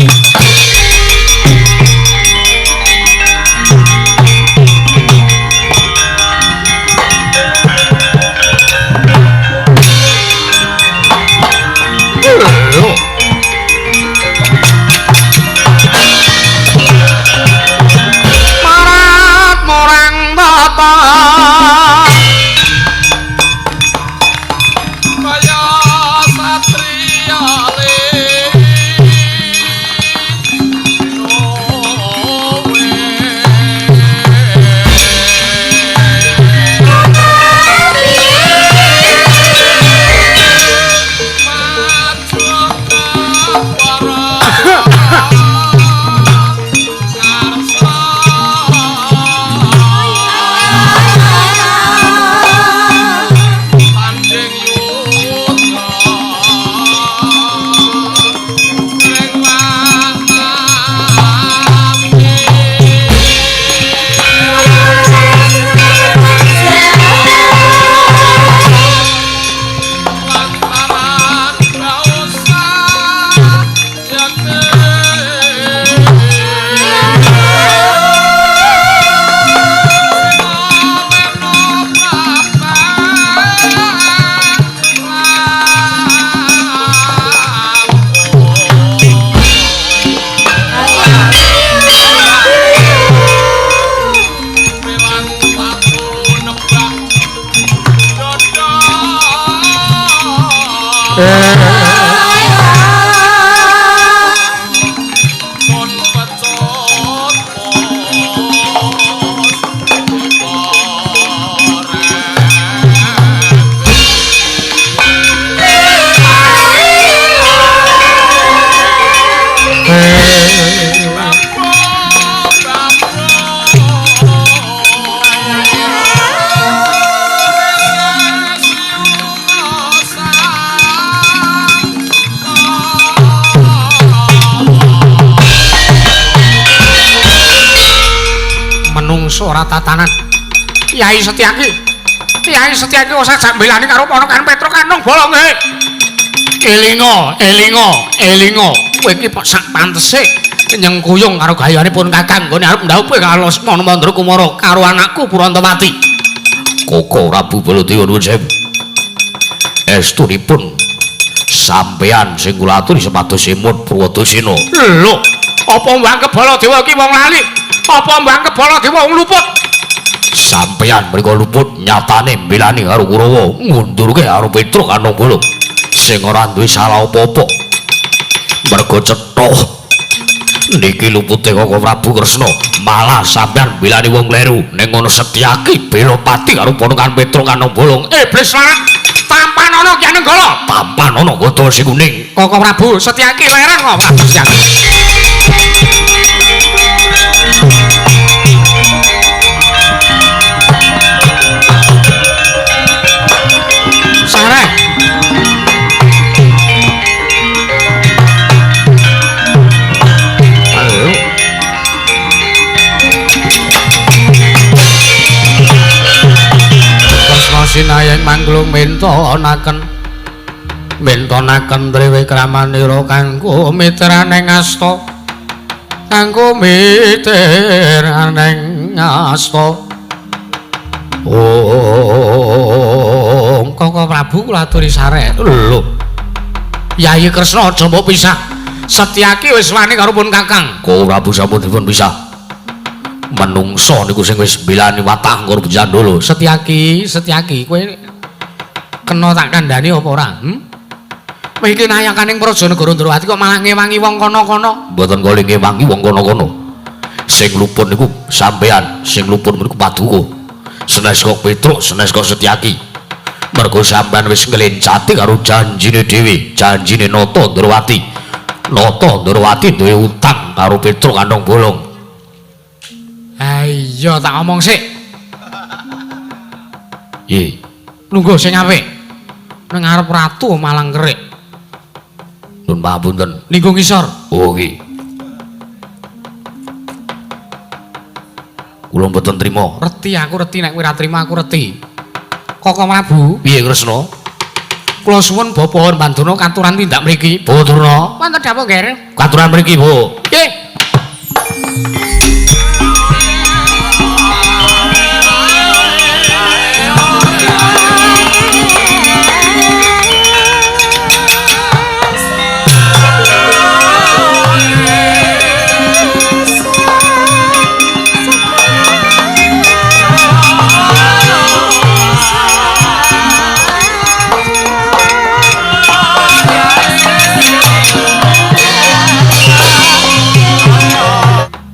Kaya satriya. ora tatanan. Yai Setyaki. Yai Setyaki ora sajak mbelani karo ponakan Petruk Kanong bolonge. Elinga, elinga, elinga. Kowe iki sak pantese nyengkuyung karo gayane pun Kakang nggone arep ndhawuh karo Lesmana Mandra Kumara karo anakku Purantawati. Koko Prabu Baladewa nuwun sewu. Estunipun sampean sing kula aturi supados emut Purwadasena. Lho, apa mbangkep Baladewa iki wong lali? Apa mbangkep Baladewa wong luput? Sampean mriku luput nyatane mbelani karo Kurawa, ngundurke karo Petruk Kanong Bolong sing ora duwe salah apa-apa. Mergo cetha niki lupute Koko Prabu Kresna, malah sampean mbelani wong kleru. Ning ngono Setyaki bela pati karo ponakan Petruk Kanong Bolong. Iblis larat, tampanono Ki Anenggala, tampanono Gada Si Kuning. Koko Prabu Setyaki lereng kok Prabu Setyaki. Sareh. Halo. Kresna sinayeng mangglung mintonaken mintonaken triwikramanira kanggo mitraning asta, kanggo mitraning asta. Oh, Koko Prabu kula aturi sareh. Lho. Yayi Kresna aja mbok pisah. Setyaki wis wani karo pun Kakang. Koko Prabu sampun dipun pisah. Menungso niku sing wis mbelani watah karo Bejandolo. Setyaki, Setyaki, kowe kena tak kandhani apa ora? Kowe iki nayakaning Praja Negara Ndrawati kok malah ngewangi wong kono-kono. Mboten kali ngewangi wong kono-kono. Sing luput niku sampean, sing luput niku paduka. Senes kok Petruk, senes kok Setyaki. Mergo sampean wis nglencati karo janjine dhewe, janjine Nata Ndrawati. Nata Ndrawati duwe utang karo Petruk Kanong Bolong. Ha iya tak omong sik. Nggih. Lungguh sing apik. Ning ngarep ratu malang kerik. Nun pamunten. Linggo ngisor. Oh nggih. Kula mboten trima. Reti aku reti nek kowe ora trima aku reti. Koko Prabu, piye Kresna? Kula suwun Bapak Bandurna katuran tindak mriki. Bandurna. Wonten dawuh, Ger. Katuran mriki, Bu. Nggih.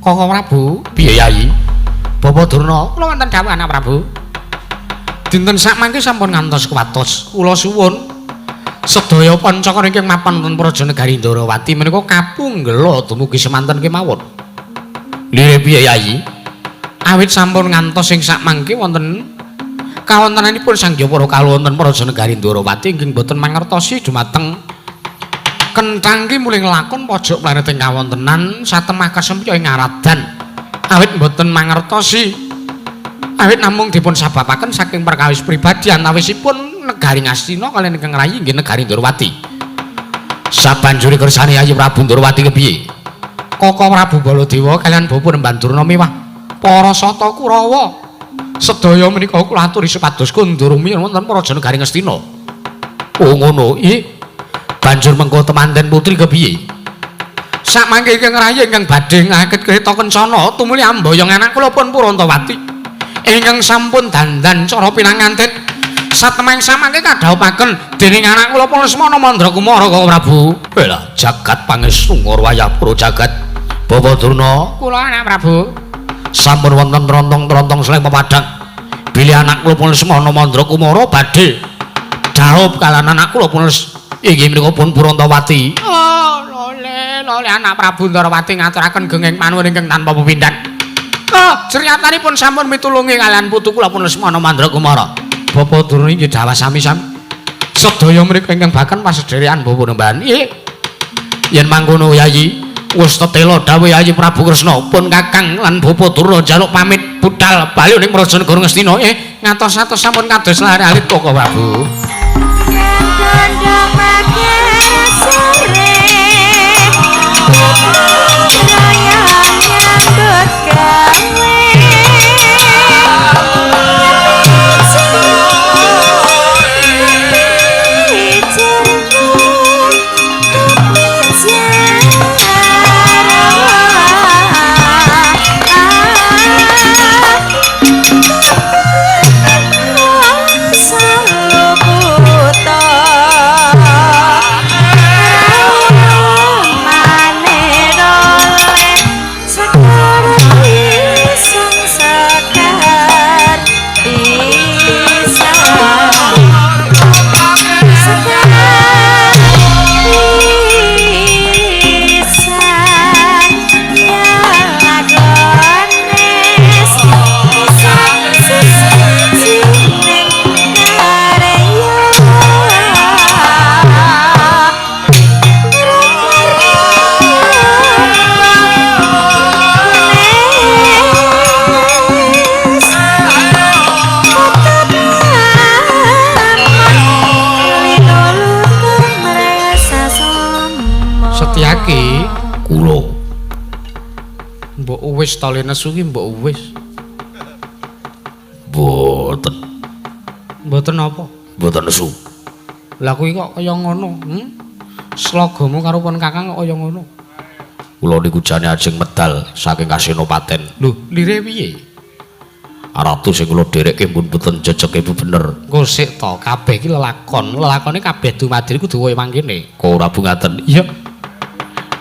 Koko Prabu, piye Yayi? Bapak Durna, kula wonten dawuh anak Prabu. Dinten sakmangke sampun ngantos kuwatos. Kula suwun sedaya pancakara ingkang mapan wonten Praja Negari Ndrawati menika kapunggela dumugi semanten kemawon. Lire piye Yayi? Awit sampun ngantos ing sakmangke wonten kawontenanipun Sang Hyang Para Kalu wonten Praja Negari Ndrawati ingkang boten mangertosi dumateng kenthang ki mulih nglakon pojok planet ing kawontenan satemah kasempya ing aradan. Awit mboten mangertosi, awit namung dipun sababaken saking perkawis pribadi antawisipun negari Ngastina kaliyan ingkang rayi nggih negari Ndrawati. Sabanjure kersane Yayi Prabu Ndrawati kepiye? Koko Prabu Baladewa kaliyan Bapak Bandurna miwah para sata Kurawa sedaya menika kula aturi supados kondur rumiyin wonten Praja Negari Ngastina. Oh ngono, ih. Banjur mengko temanten putri kepiye? Sakmangke ingkang rayi ingkang badhe ngakit kreta kencana tumuli amboyong anak kula pun Purantawati ingkang sampun dandan cara pinanganten satemah samangke kadhawuhaken dening anak kula pun Lesmana Mandra Kumara Koko Prabu. Welah jagat pangestu ngurwaya pura jagat. Bapak Durna, kula anak Prabu. Sampun wonten trontong-trontong seleng pepadang. Bilih anak kula pun Lesmana Mandra Kumara badhe dhaup kaliyan anak kula pun inggih menika pun Purantawati. Oh, lole, lole anak Prabu Ndrawati ngaturaken genging panuwun ingkang tanpa pepindhan. Oh, jernyatanipun sampun mitulungi kaliyan putu kula pun Lesmana Mandra Kumara. Bapak Durna inggih dhawah sami-sami. Sedaya menika ingkang baken pasedherekan Bapak Nembahan. Nggih. Yen mangkono Yayi, Wis tetela dawuh Yayi Prabu Kresna, pun Kakang lan Bapa Durna njaluk pamit budal bali ning Praja Negara Ngastina. Ngatos-atos sampun kados lare alit Koko Prabu. Setyaki kula mbok wis tole nesu ki mbok wis. Mboten. Mboten apa? Mboten nesu. Lah kuwi kok kaya ngono, Slogamu karo pun Kakang kok kaya ngono. Kula niku jane ajeng medal saking Kasenopaten. Lho, lire piye? Ratu sing kula dherekke pun mboten jejeke bener. Engko sik to, kabeh iki lelakon. Lelakone kabeh dumadi kudu kaya mangkene. Kok ora ngaten? Iya.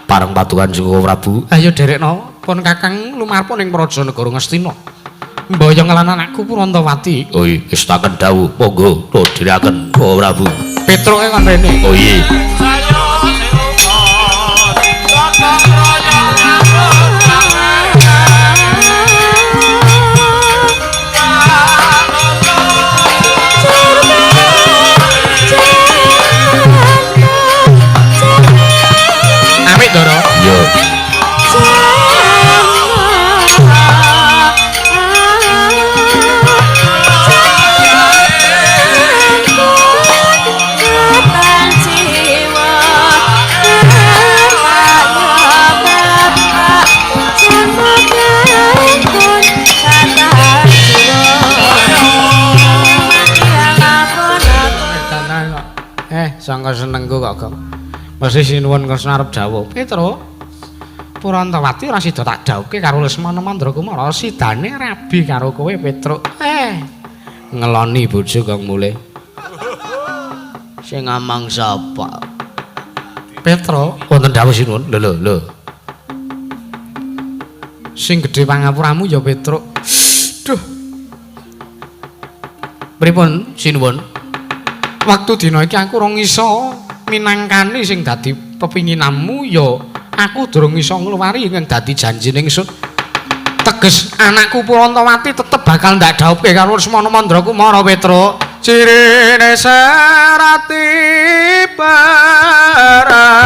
Pareng patukan Joko Prabu. Ayo derekno pun Kakang lumarep ning Praja Negara Ngastina. Mboyong lan anakku Purantawati. Oh iya, gestaken dawuh. Monggo kula dherekaken Koko Prabu. Petruke kon rene. Oh iya. Amit Ndara. Iya. Sangka senengku kok, Gong. Mesti sinuwun Kresna arep dawuh. Petro, Purantawati ora sida tak dawuhke karo Lesmana Mandrakumara, sidane rabi karo kowe, Petro. Ngeloni bojo Gong mulih. Sing ngamang sapa? Petro, wonten dawuh sinuwun. Lho lho lho. Sing gedhe pangapuramu ya Petro. Duh. Pripun sinuwun? Waktu dina iki aku rong iso minangkani sing dadi pepinginanmu ya aku durung iso ngluwari ing dadi janjine ingsun. Teges anakku Purantawati tetep bakal ndak dhawuhke karo Lesmana Mandrakumara Petro. Cirine serati baran.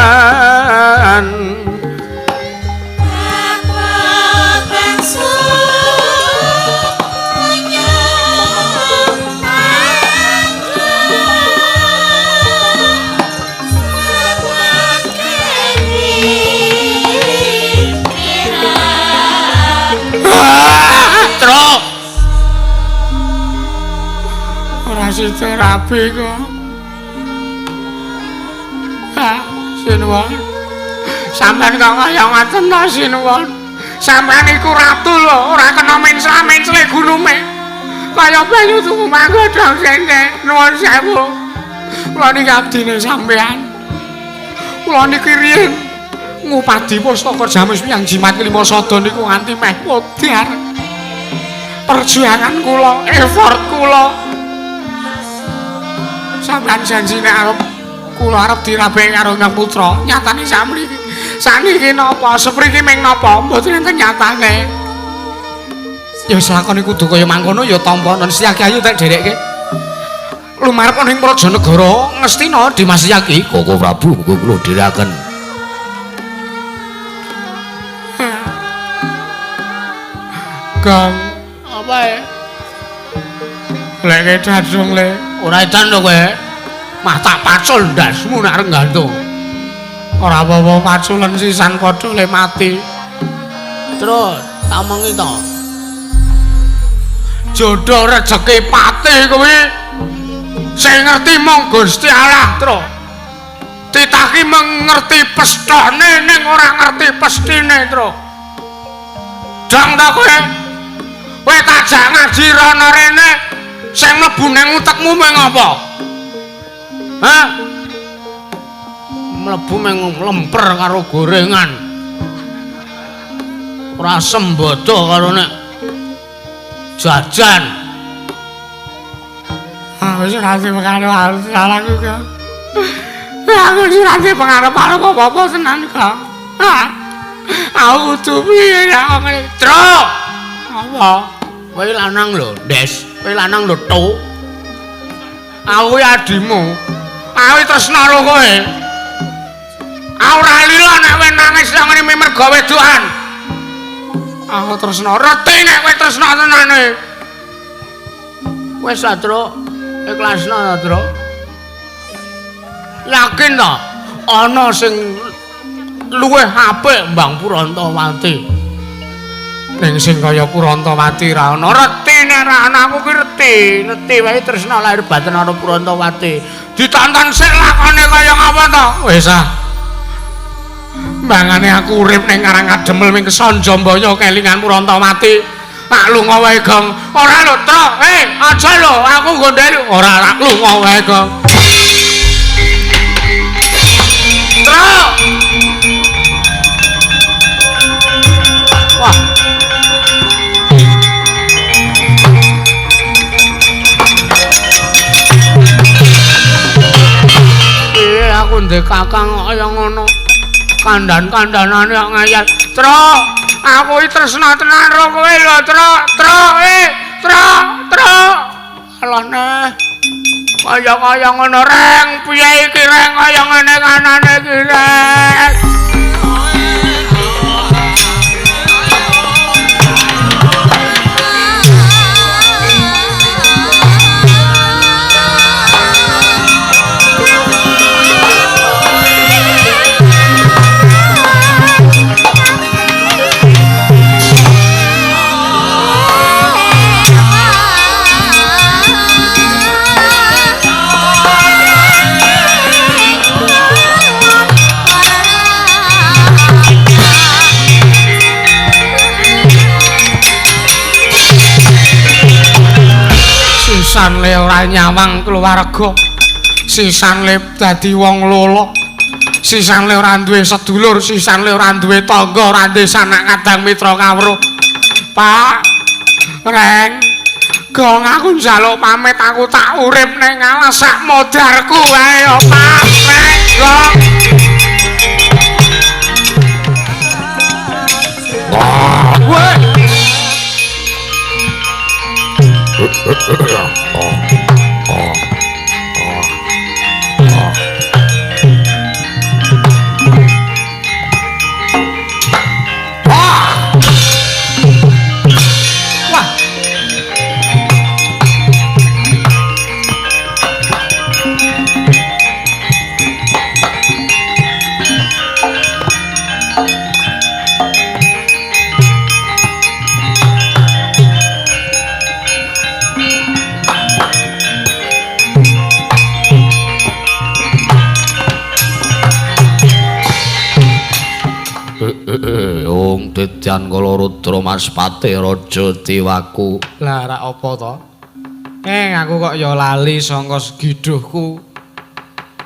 Sida rabi kok. Ha, sinuwun. Sampeyan kok kaya ngoten ta sinuwun. Sampeyan iku ratu lho, ora kena mencla-mencle gunume. Kaya banyu tuku manggodhong sente. Nuwun sewu. Kula niki abdine sampeyan. Kula niki riyin ngupadi pustaka Jamus Wiyang Jimat Kelima Sada niku nganti meh modar. Perjuangan kula, effort kula. Sampeyan janji nek arep kula arep dirabeki karo Hyang Putra, nyatane sakmriki. Sakniki napa? Sepriki ming napa? Mboten enten nyatane. Ya wis lakone kudu kaya mangkono ya tampanen Setyaki ayo tak dherekke. Lumarep ning Praja Negara Ngastina Dimas Setyaki. Koko Prabu muga kula dherekaken. Gong. Apa e? Lek dadung le. Ora edan to kowe. Mah tak pacul ndasmu nek arep gantung. Ora apa-apa paculen sisan padha le mati. Terus tak omongi to. Jodoh rejeki pati kuwi sing ngerti mung Gusti Allah, Tru. Titah ki mengerti pesthone ning ora ngerti pesthine, Tru. Dong ta kowe? Kowe tak jak ngaji rono rene sing mlebu ning utekmu mung apa? Hah? Mlebu mung lemper karo gorengan. Ora sembodo karo nek jajan. Ah wis ora sing pengaruh aku kok. Aku wis ora sing pengaruh apa-apa tenan kok. Aku kudu piye ya ngene. Tru. Apa? Kowe lanang lho, Des. Kowe lanang lho, Tuk. Aku iki adimu. Aku tresna karo kowe. Aku ora lila nek kowe nangis nang ngene mergo wedokan. Aku tresna reti nek kowe tresna tenane. Wis ta, Truk. Ikhlasno ta, Truk. Yakin ta ana sing luwih apik mbang Purantawati. Ning sing kaya Purantawati ra ana. Reti nek ra ana aku ki reti, reti wae tresna lahir batin karo Purantawati. Ditonton sik lakone kaya ngapa ta? Wis ah. Mbangane aku urip ning Karang Kademel ming Sanjambaya kelingan Purantawati. Tak lunga wae, Gong. Ora lho, Truk. Aja lho, aku gondeli. Ora tak lunga wae, Gong. Truk. Wah. Piye aku ndek kakang kaya ngono. Kandan-kandanane kok ngayal. Truk, aku iki tresna tenan karo kowe lho, Truk. Truk, Truk, Truk. Alah neh. Kaya-kaya ngono reng, piye iki reng kaya ngene kanane iki reng. Sisan le ora nyawang keluarga, sisan le dadi wong lolo, sisan le ora duwe sedulur, sisan le ora duwe tangga, ora duwe sanak kadang mitra kawruh. Pak Reng, Gong aku njaluk pamit, aku tak urip ning alas sak modarku wae ya Pak Reng, Gong. Wah. Wah. Ong Dedyan Kala Rudra Maspati Raja Dewaku. Lah rak apa to? Aku kok ya lali sangka segiduhku.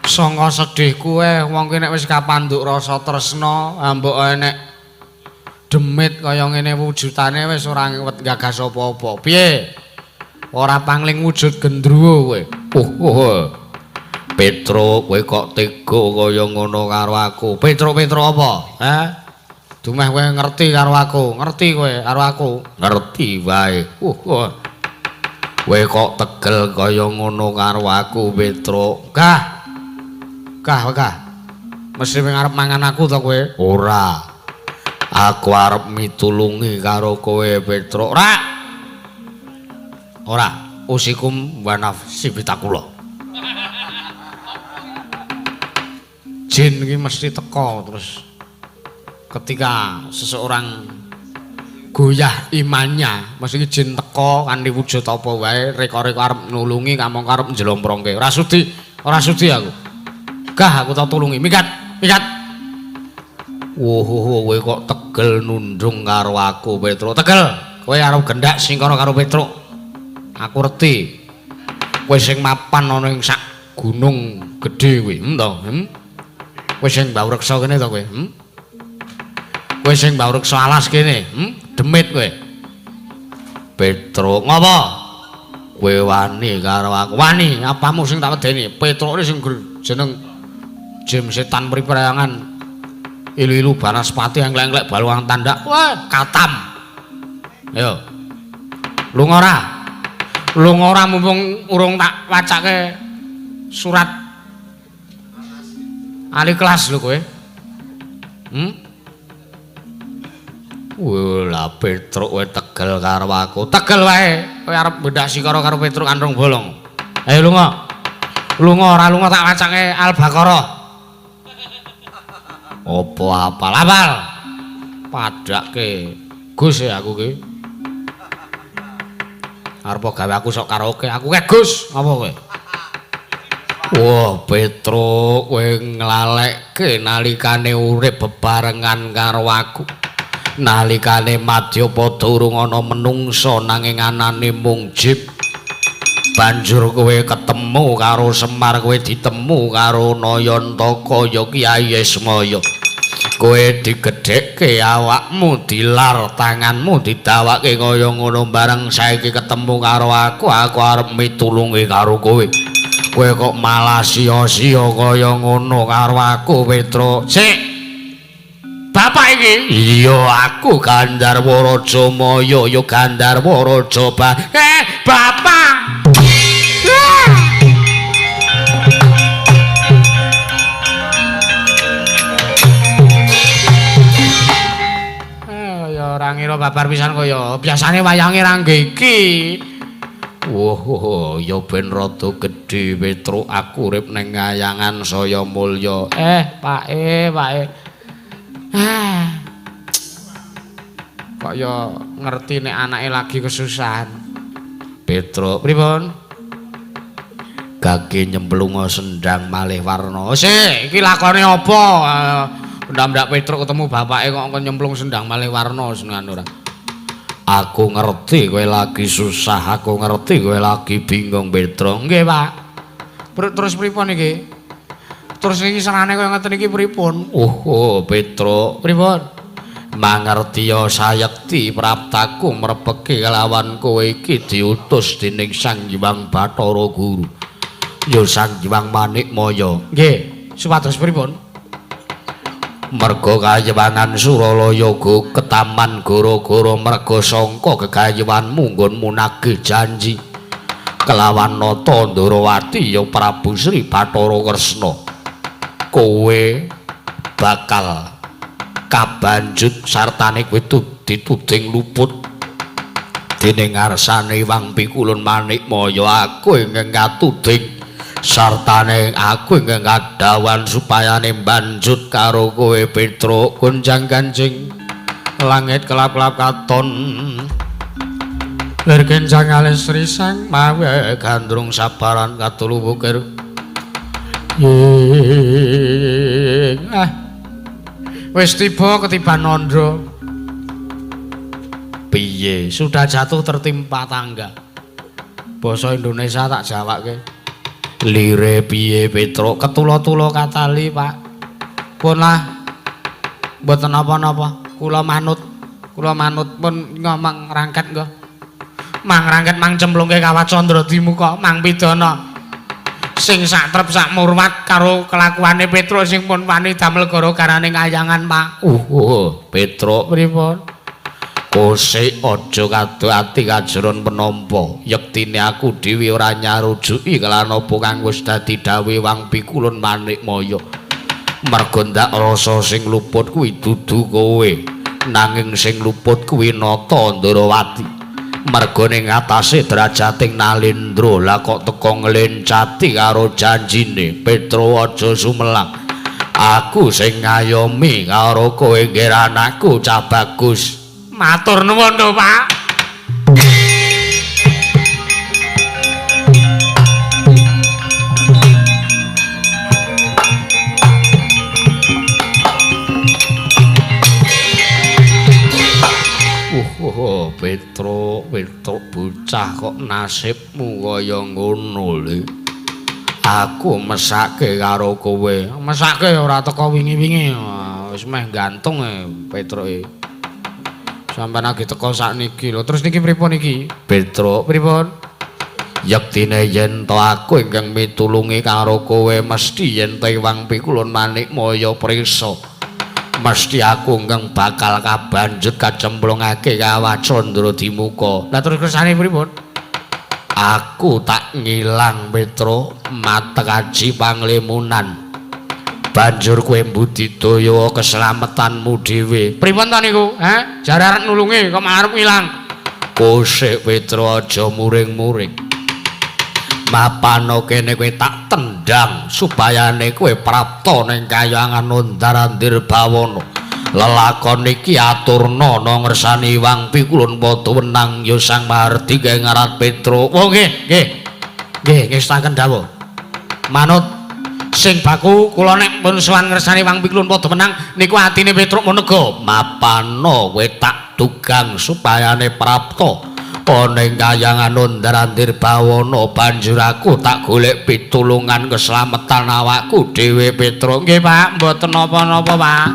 Sangka sedihku wong ki nek wis kapandhuk rasa tresna, ambok nek demit kaya ngene wujudane wis ora wet gagas apa-apa. Piye? Ora pangling wujud gendruwo kowe. Petro, kowe kok tega kaya ngono karo aku? Petro apa? Hah? Dumeh kowe ngerti karo aku, ngerti kowe karo aku. Ngerti wae. Kowe kok tegel kaya ngono karo aku, Petro? Gah. Gah, gah. Mesti kowe arep mangan aku to kowe? Ora. Aku arep mitulungi karo kowe Petruk. Ora. Ora, usikum wa nafsi bitakula. Jin iki mesti teko terus ketika seseorang goyah imannya, mesti jin teko kanthi wujud apa wae, reka-reka arep nulungi kamangka arep njlomprongke. Ora sudi, ora sudi aku. Gah aku tak tulungi. Minggat, minggat. Wuh, kowe kok tegel nundung karo aku, Petruk. Tegel. Kowe arep gendak singkara karo Petruk. Aku reti. Kowe sing mapan ana ing sak gunung gedhe kuwi, to? Kowe sing mbau reksa kene to kowe? Kowe sing mbau reksa alas kene, Demit kowe. Petruk, ngopo? Kowe wani karo aku. Wani, apamu sing tak wedeni? Petruk sing jeneng jim setan priprayangan. Ilu-ilu banaspati englek-englek baluang tandak. Wah, katam. Ayo. Lunga ora? Lunga ora mumpung urung tak wacake surat ahli kelas lho kowe. Wah, lah Petruk kowe tegel karo aku. Tegel wae. Kowe arep mbedhak sikara karo Petruk kanthong bolong. Ayo lunga. Lunga ora lunga tak wacake Al-Baqarah. Apa apal-apal? Padake Gus ya aku ki. Arep gawe aku sok karaoke. Aku ke Gus, apa kowe? Wah, Petruk kowe nglalekke nalikane urip bebarengan karo aku. Nalikane madyapada urung ana menungsa nanging anane mung jib. Banjur kowe ketemu karo Semar, kowe ditemu karo Nayantaka ya Kyai Ismaya. Kowe digedhekke awakmu, dilar tanganmu, didawake kaya ngono bareng saiki ketemu karo aku, aku arep mitulungi karo kowe. Kowe kok malah sia-sia kaya ngono karo aku, Petruk. Sik. Bapak iki? Iya, aku Gandharwa Raja Maya, ya Gandharwa Raja Ba. Bapak. Ya ora ngira babar pisan kaya biasane wayange ra ngge iki. Wah, ya ben rada gedhe Petruk, aku urip ning kayangan saya mulya. Pake, pake. Kok ya ngerti nek anake lagi kesusahan. Petruk, pripun? Gage nyemplunga sendang malih warna. Sik, iki lakone apa? Ndak-ndak Petruk ketemu bapake kok nyemplung sendang malih warna senengan ora. Aku ngerti kowe lagi susah, aku ngerti kowe lagi bingung Petruk. Nggih, Pak. Terus pripun iki? Terus iki serane kaya ngeten iki pripun? Oh, Petruk, pripun? Mangertiya sayekti praptaku mrepeki kelawan kowe iki diutus dening Sang Hyang Bathara Guru. Ya Sang Hyang Manikmaya. Nggih, supados pripun? Merga kayewangan Suralaya go ketaman gara-gara merga sangka kekayewanmu nggonmu nagih janji kelawan Nata Ndorowati ya Prabu Sri Bathara Kresna. Kowe bakal kabanjut sartane kowe dituding luput dening ngarsane Hyang Pikulun Manikmaya. Aku ingkang katuding sartane aku ingkang kadhawan supayane mbanjut karo kowe Petruk. Gonjang ganjing langit kelap-kelap katon lir kencang alis risang mawe gandrung sabaran katulu bukir. Wis tiba ketiban nandha. Piye? Sudah jatuh tertimpa tangga. Basa Indonesia tak jawabke. Lire piye Petruk? Ketula-tula katali, Pak. Pun lah. Mboten napa-napa. Kula manut. Kula manut pun ngomong rangket nggih. Mang rangket mang cemplungke kawat candra dimuka mang pidana. Sing sak trep sak murwat karo kelakuane Petruk sing pun wani damel gara-garane kayangan, Pak. Petruk pripun? Kosek aja kado ati kajeron penampa. Yektine aku dhewe ora nyarujuki kelan apa kang wis dadi dawuhe Wang Pikulun Manikmaya. Merga ndak rasa sing luput kuwi dudu kowe. Nanging sing luput kuwi Nata Ndarawati. Merga ning atase derajating Nalendra lah kok teka nglencati karo janjine. Petro aja sumelang. Aku sing ngayomi karo kowe nggih anakku cah bagus. Matur nuwun to, Pak. Petro, Petro bocah kok nasibmu kaya ngono le. Aku mesake karo kowe. Mesake ora teko wingi-wingi. Wis meh gantung Petroke. Sampeyan lagi teko sakniki lho. Terus niki pripun iki? Petro, pripun? Yektine yen to aku ingkang mitulungi karo kowe mesti yen to Iwang Pikulun Manikmaya prisa. Mesti aku ingkang bakal kabanjut kacemplungake kawah Candra Dimuka. Lah terus kersane pripun? Aku tak ngilang Petro matekaji panglimunan. Banjur kowe mbudidaya keslametanmu dhewe. Pripun ta niku? Heh, jare arep nulungi kok malah arep ngilang. Kosek Petro aja muring-muring. Mapano kene kowe tak tendang supayane kowe prapta ning kayangan Ondarandir Bawana. Lelakon iki aturna ana ngersani Iwang Pikulun padha wenang ya Sang Mahardi ngaran Petro. Oh nggih, nggih. Nggih, ngestaken dawuh. Manut sing baku kula nek pun sowan ngersani Iwang Pikulun padha wenang niku atine Petruk munega. Mapano kowe tak dugang supayane prapta ana ing kayangan Ondarandir Bawana. Banjur aku tak golek pitulungan keslametan awakku dhewe Petro. Nggih Pak, mboten napa-napa Pak.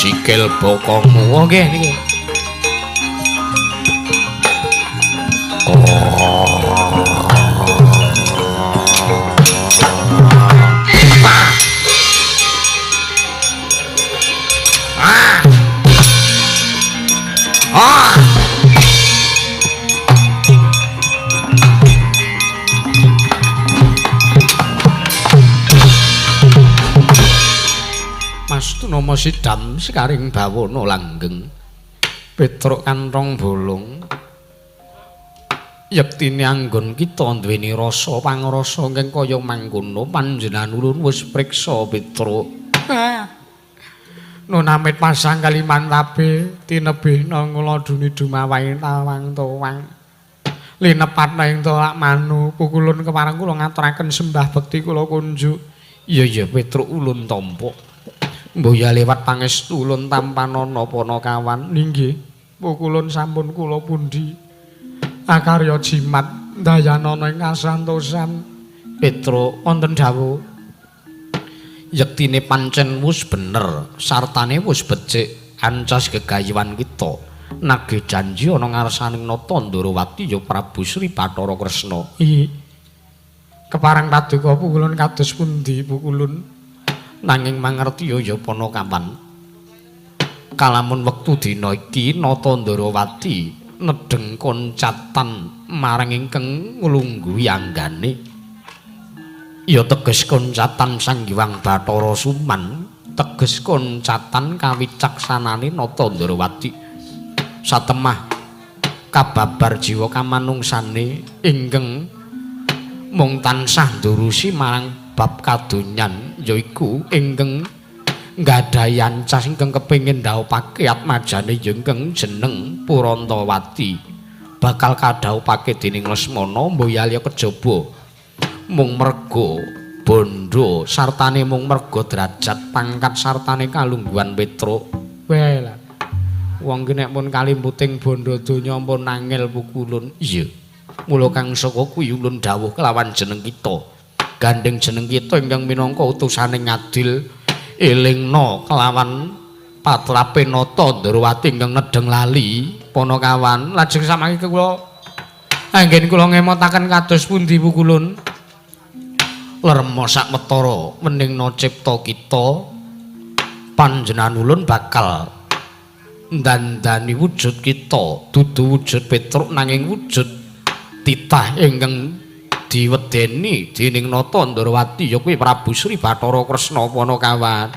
Sikil bokongmu. Oh nggih niki. Nama sidam sekaring bawana langgeng Petruk kanthong bolong. Yektine anggon kita duweni rasa pangrasa ingkang kaya mangkono panjenengan ulun wis priksa Petruk. Nun amit pasang kalimantabe tinebihna ngladuni dumawaing tawang towang linepatna ing tolak manu pukulun kepareng kula ngaturaken sembah bekti kula kunjuk. Iya iya Petruk ulun tampa. Mboya lewat pangestu ulun tampanana panakawan. Inggih, pukulun sampun kula pundi. Akarya jimat ndayanana ing kasantosan. Petro wonten dawuh. Yektine pancen wis bener, sartane wis becik ancas gegayuhan kita. Nagih janji ana ngarsaning Nata Ndarawati ya Prabu Sri Bathara Kresna. Iya. Kepareng paduka pukulun kados pundi pukulun? Nanging mangerti ya panakawan. Kalamun wektu dina iki Nata Ndarawati nedheng koncatan marang ingkang nglungguhi anggane. Ya teges koncatan Sang Hyang Bathara Suman, teges koncatan kawicaksanane Nata Ndarawati. Satemah kababar jiwa kamanungsane ingkang mung tansah ndurusi marang bab kadonyan yaiku ingkang nggadahi ancas ingkang kepengin dhaupake atmajane ya ingkang jeneng Purantawati bakal kadhaupake dening Lesmana mboyalya kejaba mung merga bondo sartane mung merga derajat pangkat sartane kalungguhan Petruk. Weh wong ki nek pun kalimputing bondo donya pun angel pukulun. Iya mula kang saka kuwi ulun dawuh kelawan jeneng kita. Gandeng jeneng kita ingkang minangka utusane ngadil elingna kelawan patrape Nata Ndarawati ingkang nedheng lali panakawan. Lajeng samangke kula anggen kula ngemotaken kados pundi pukulun? Lerma sakwetara weningna cipta kita panjenengan ulun bakal ndandani wujud kita dudu wujud Petruk nanging wujud titah ingkang diwedeni dening Nata Ndrawati ya kuwi Prabu Sri Bathara Kresna Panakawan.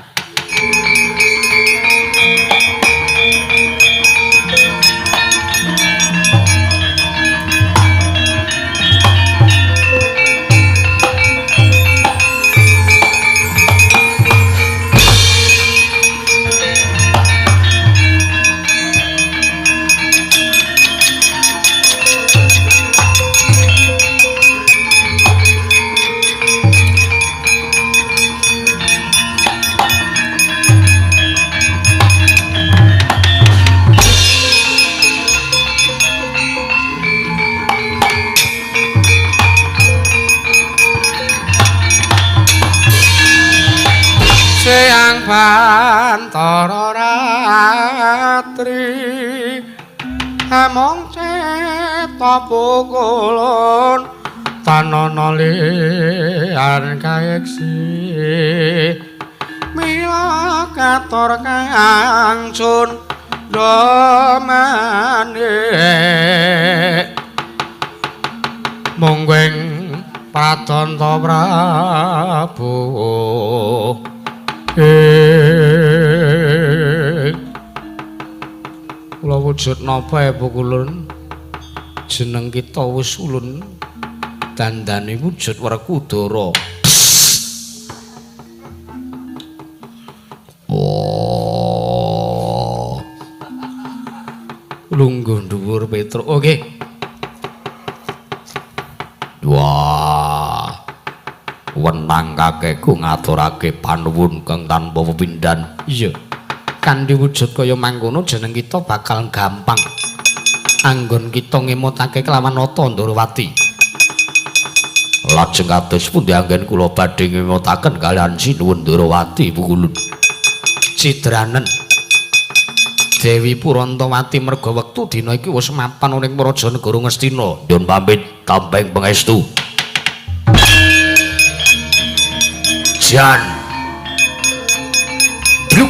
Siang bantara ratri among cetha pukulun tanana liyan kayeksi mila katur kang sun domane monggo pradanta Prabu. Kula wujud napa ya Pukulun? Jeneng kita wis ulun dandane wujud Werkudara. Oh. Lungguh dhuwur Petruk. Oke. Wah. Wenang kakekku ngaturake panuwun kang tanpa pepindhan. Iya. Kanthi wujud kaya mangkono jeneng kita bakal gampang anggon kita ngemotake kelawan Nata Ndrawati. Lajeng kados pundi anggen kula badhe ngemotaken kaliyan Sinuwun Ndrawati Pukulun? Cidranen Dewi Purantawati merga wektu dina iki wis mapan ning Praja Negara Ngastina. Nyuwun pamit tampeng pangestu. Jan. Bluk.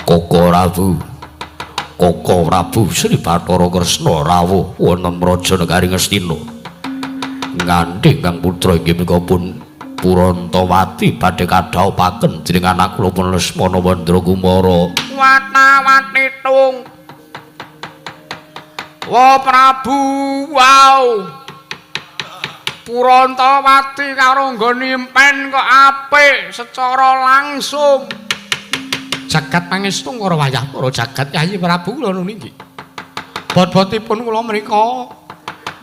Koko Prabu. Koko Prabu Sri Bathara Kresna rawuh wonten Praja Negari Ngastina. Nganthi kang putra inggih menika pun Purantawati badhe kadhawuhaken dening anak kula pun Lesmana Mandra Kumara. Watawati tung. Wa Prabu, wow. Purantawati karo nggon impen kok apik secara langsung. Jagat pangestu karo wayah para jagat Yayi Prabu kula nun inggih. Bot-botipun kula mriku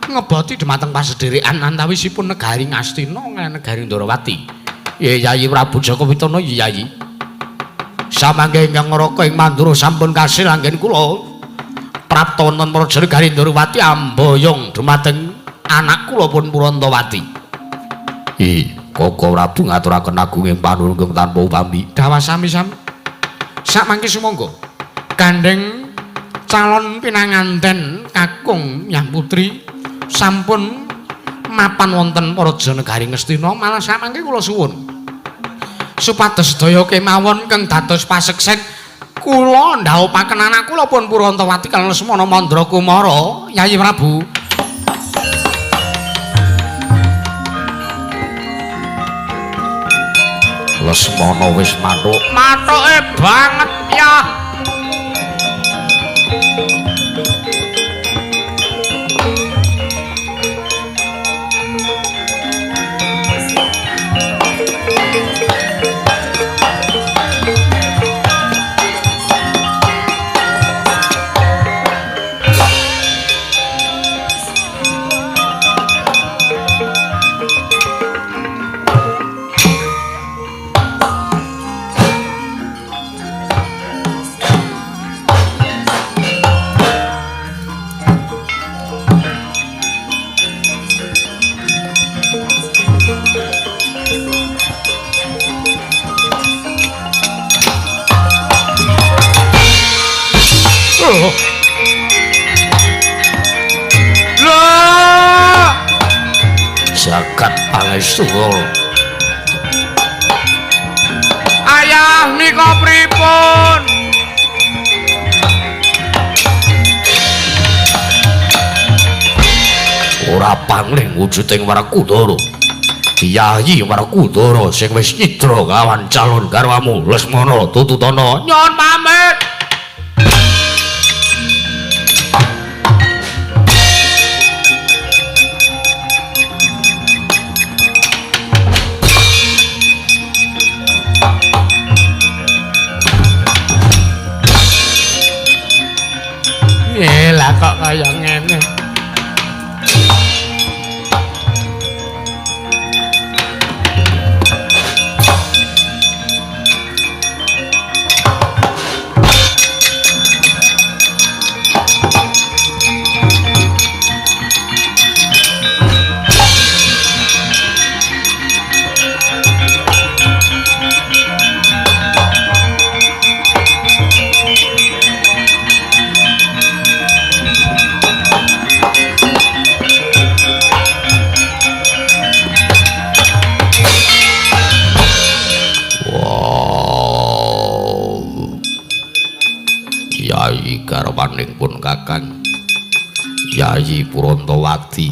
ngeboti dhumateng pasederekan antawisipun negari Ngastina lan negari Ndorowati. Yayi Prabu Jaka Pitana Yayi. Samangke ingkang ngraka ing Mandura sampun kasil anggen kula prapta wonten Praja Negari Ndorowati amboyong dhumateng anak kula pun Purantawati. Koko Prabu ngaturaken agunging panuwun ingkang tanpa upami. Dawah sami-sami. Sakmangke sumangga gandeng calon pinanganten kakung Yang Putri sampun mapan wonten Praja Negari Ngastina, malah samangke kula suwun supados sedaya kemawon kang dados paseksen kula ndhawuhaken anak kula pun Purantawati kaliyan Lesmana Mandra Kumara. Yayi Prabu. Lesmana wis mathuk. Mathuke banget ya. Jagat pangestu. Ayah nika pripun? Ora pangling wujuding Werkudara. Yayi Werkudara sing wis nyidra kawan calon garwamu Lesmana tututana. Nyuwun pamit. Lah kok kaya ngene. Yayi garwaning pun Kakang Yayi Purantawati.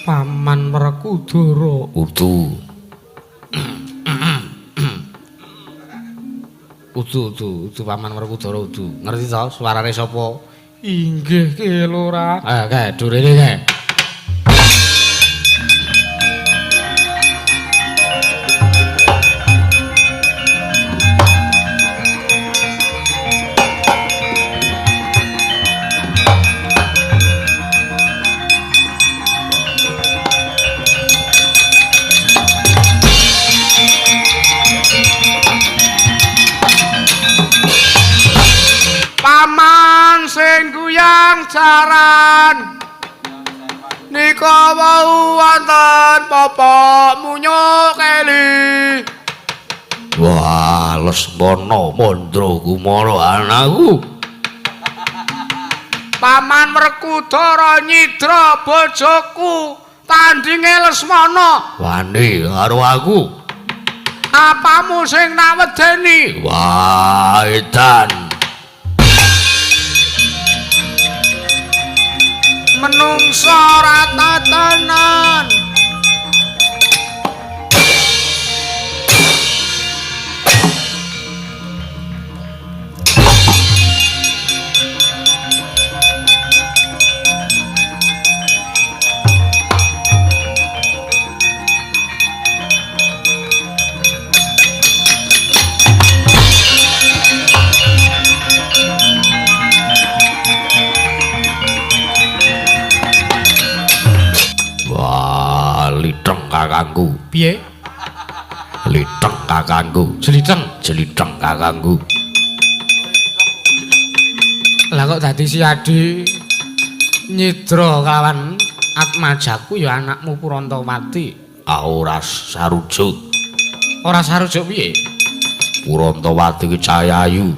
Paman Werkudara. Udu. Udu udu udu Paman Werkudara udu. Ngerti to suarane sapa? Inggih Ki Lurah. Kae durene kae. Paman sing guyang jaran nika wau wonten popok munyuk keli. Wah, Lesmana Mandra Kumara anakku. Paman Werkudara nyidra bojoku tandinge Lesmana. Wani karo aku. Apamu sing tak wedeni? Wah, edan. Menungsa ora tatanan. Kakangku. Piye? Liteng kakangku. Jeliteng, jeliteng kakangku. Lah kok dadi si Adi nyidra kelawan atmajaku ya anakmu Purantawati. Ah ora sarujuk. Ora sarujuk piye? Purantawati ki cah ayu.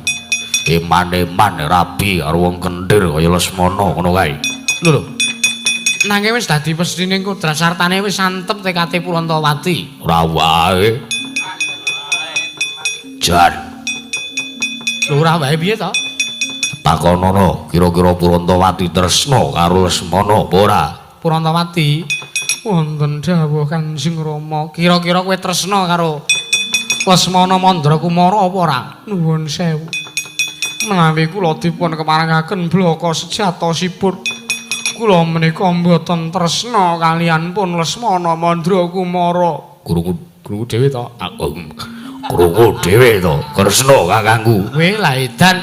Eman-eman rabi karo wong kendir kaya Lesmana ngono kae. Lho lho. Nanging wis dadi pestining kodrat sartane wis antep tekate Purantawati. Ora wae. Jan. Lho ora wae piye to? Takonono, kira-kira Purantawati tresna karo Lesmana apa ora? Purantawati wonten dawuh Kanjeng Rama, kira-kira kowe tresna karo Lesmana Mandra Kumara apa ora? Nuwun sewu. Menawi kula dipun keparengaken blaka sejatosipun kula menika mboten tresna kaliyan pun Lesmana Mandra Kumara. Krungu krungu dhewe to? Aku krungu dhewe to. Kresna kakangku. Kowe lah edan.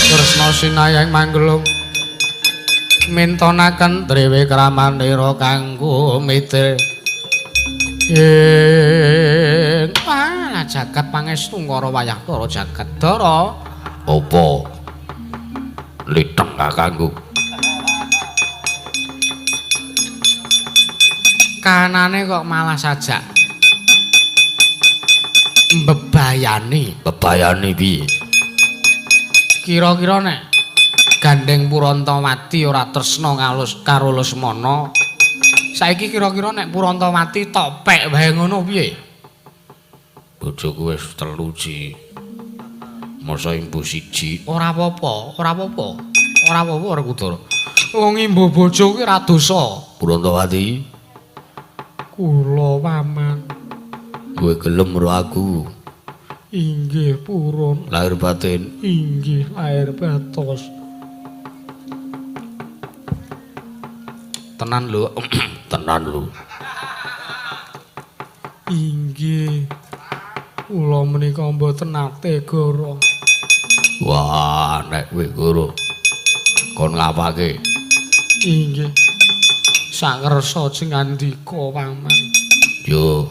Kresna sinayang manggelung mintonaken drewe kramanira kanggo mitir. Ing ah jagat pangestu ngara wayah kara jagat dara. Apa? Liteng kakangku. Kanane kok malah sajak mbebayani. Bebayani piye? Kira-kira nek gandeng Purantawati ora tresna karo Lesmana, saiki kira-kira nek Purantawati topek wae ngono piye? Bojoku wis telu ji. Masa imbu siji? Ora apa-apa, ora apa-apa. Ora apa-apa Werkudara. Wong imbu bojo kuwi ora dosa. Purantawati, kula paman. Kowe gelem karo aku? Inggih purun. Lahir batin? Inggih lahir batos. Tenan lho. Tenan lho. Inggih. Kula menika mboten nate goro. Wah, nek kowe goro kon ngapake? Inggih. Sakersa jengandika paman. Yo,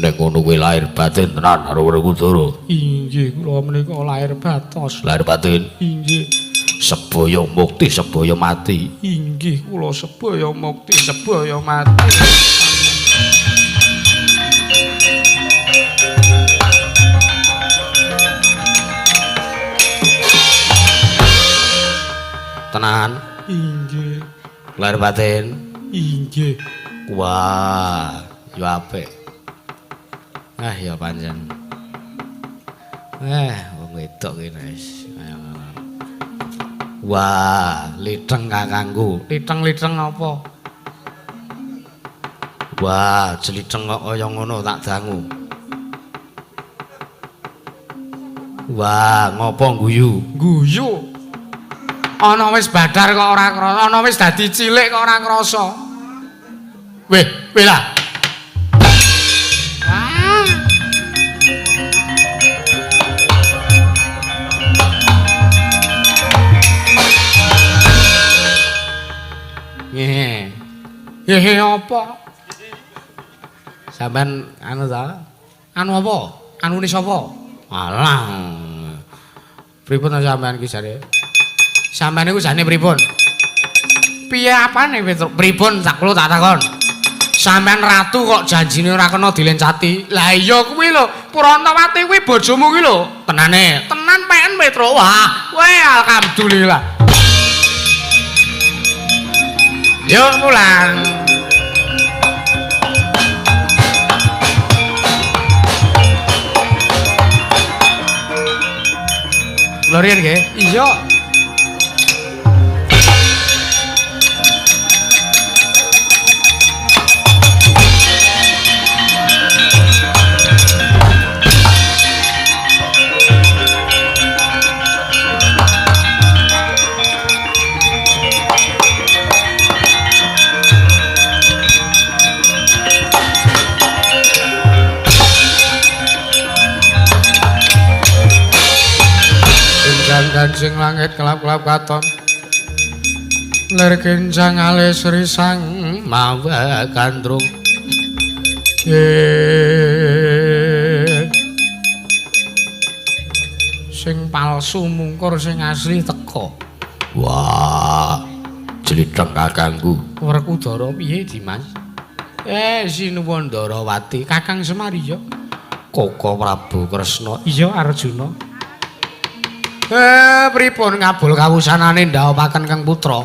nek ngono kowe lahir batin tenan karo Werkudara. Inggih, kula menika lahir batos. Lahir batin? Inggih. Sebaya mukti, sebaya mati. Inggih, kula sebaya mukti, sebaya mati. Tenan? Inggih. Lahir batin? Inggih. Wah, yo apik. Ah, ya pancen. Wong wedok ki wis. Wah, liteng kakangku. Liteng-liteng apa? Wah, jeliteng kok kaya ngono tak dangu. Wah, ngopo guyu? Guyu. Ana wis badar kok ora krasa, ana wis dadi cilik kok ora krasa. Weh, weh lah. Wah. Ngehe. Ngehe apa? Sampeyan anu ta? Anu apa? Anune sapa? Alah. Pripun ta sampeyan ki jare? Sampeyan niku jane pripun? Piye apane Petruk? Pripun tak kula tak takon. Sampeyan ratu kok janjine ora kena dilencati. Lah iya kuwi lho, Purantawati kuwi bojomu kuwi lho. Tenane. Tenan peken Tenan Petro. Wah, kowe alhamdulillah. Yuk pulang. Lorian nggih? Iya. Kancing langit kelap-kelap katon lir kencang alis risang mawa gandrung. Sing palsu mungkur sing asli teko. Wah, jlitheng kakangku. Werkudara piye Dimas? Sinuwun Ndarawati, Kakang Semar iya. Koko Prabu Kresna. Iya Arjuna. Pripun ngabul kawusanane ndhaopaken Kang Putra?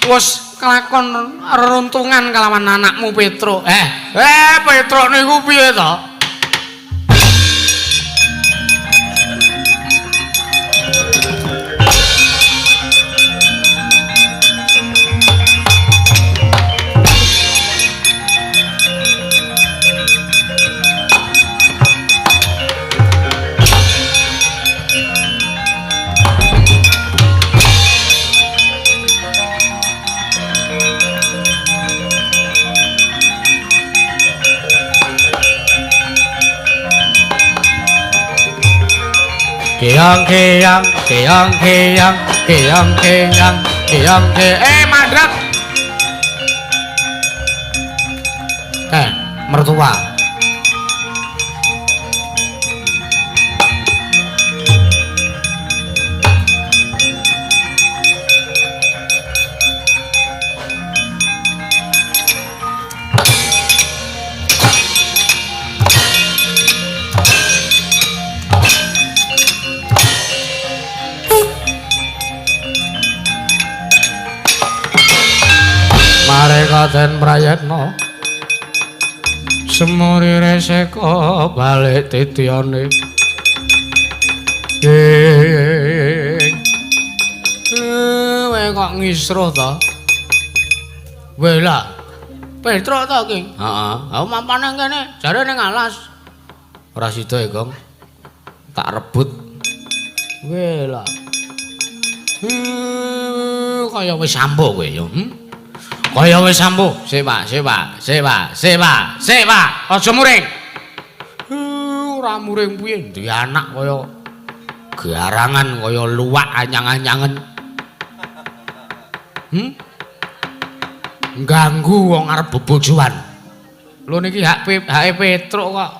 Wis kelakon reruntungan kalawan anakmu Petruk. Petruk niku piye to? Keong keong keong keong keong keong keong ke mandrak. Mertua. Mareka den prayetna semuri reseka balik titiyane. Kowe kok ngisruh to? Weh lah. Petruk to ki? Heeh. Aku mampane kene, jare ning alas. Ora sida ya, Gong. Tak rebut. Weh lah. Kaya wis ampuh kowe ya. Kaya wis ampuh. Sik, Pak, sik, Pak. Sik, Pak. Sik, Pak. Sik, Pak. Aja muring. Ora muring piye duwe anak kaya garangan kaya luwak anyang-anyangen. Ganggu wong arep bebojoan. Lho niki hake Petruk kok.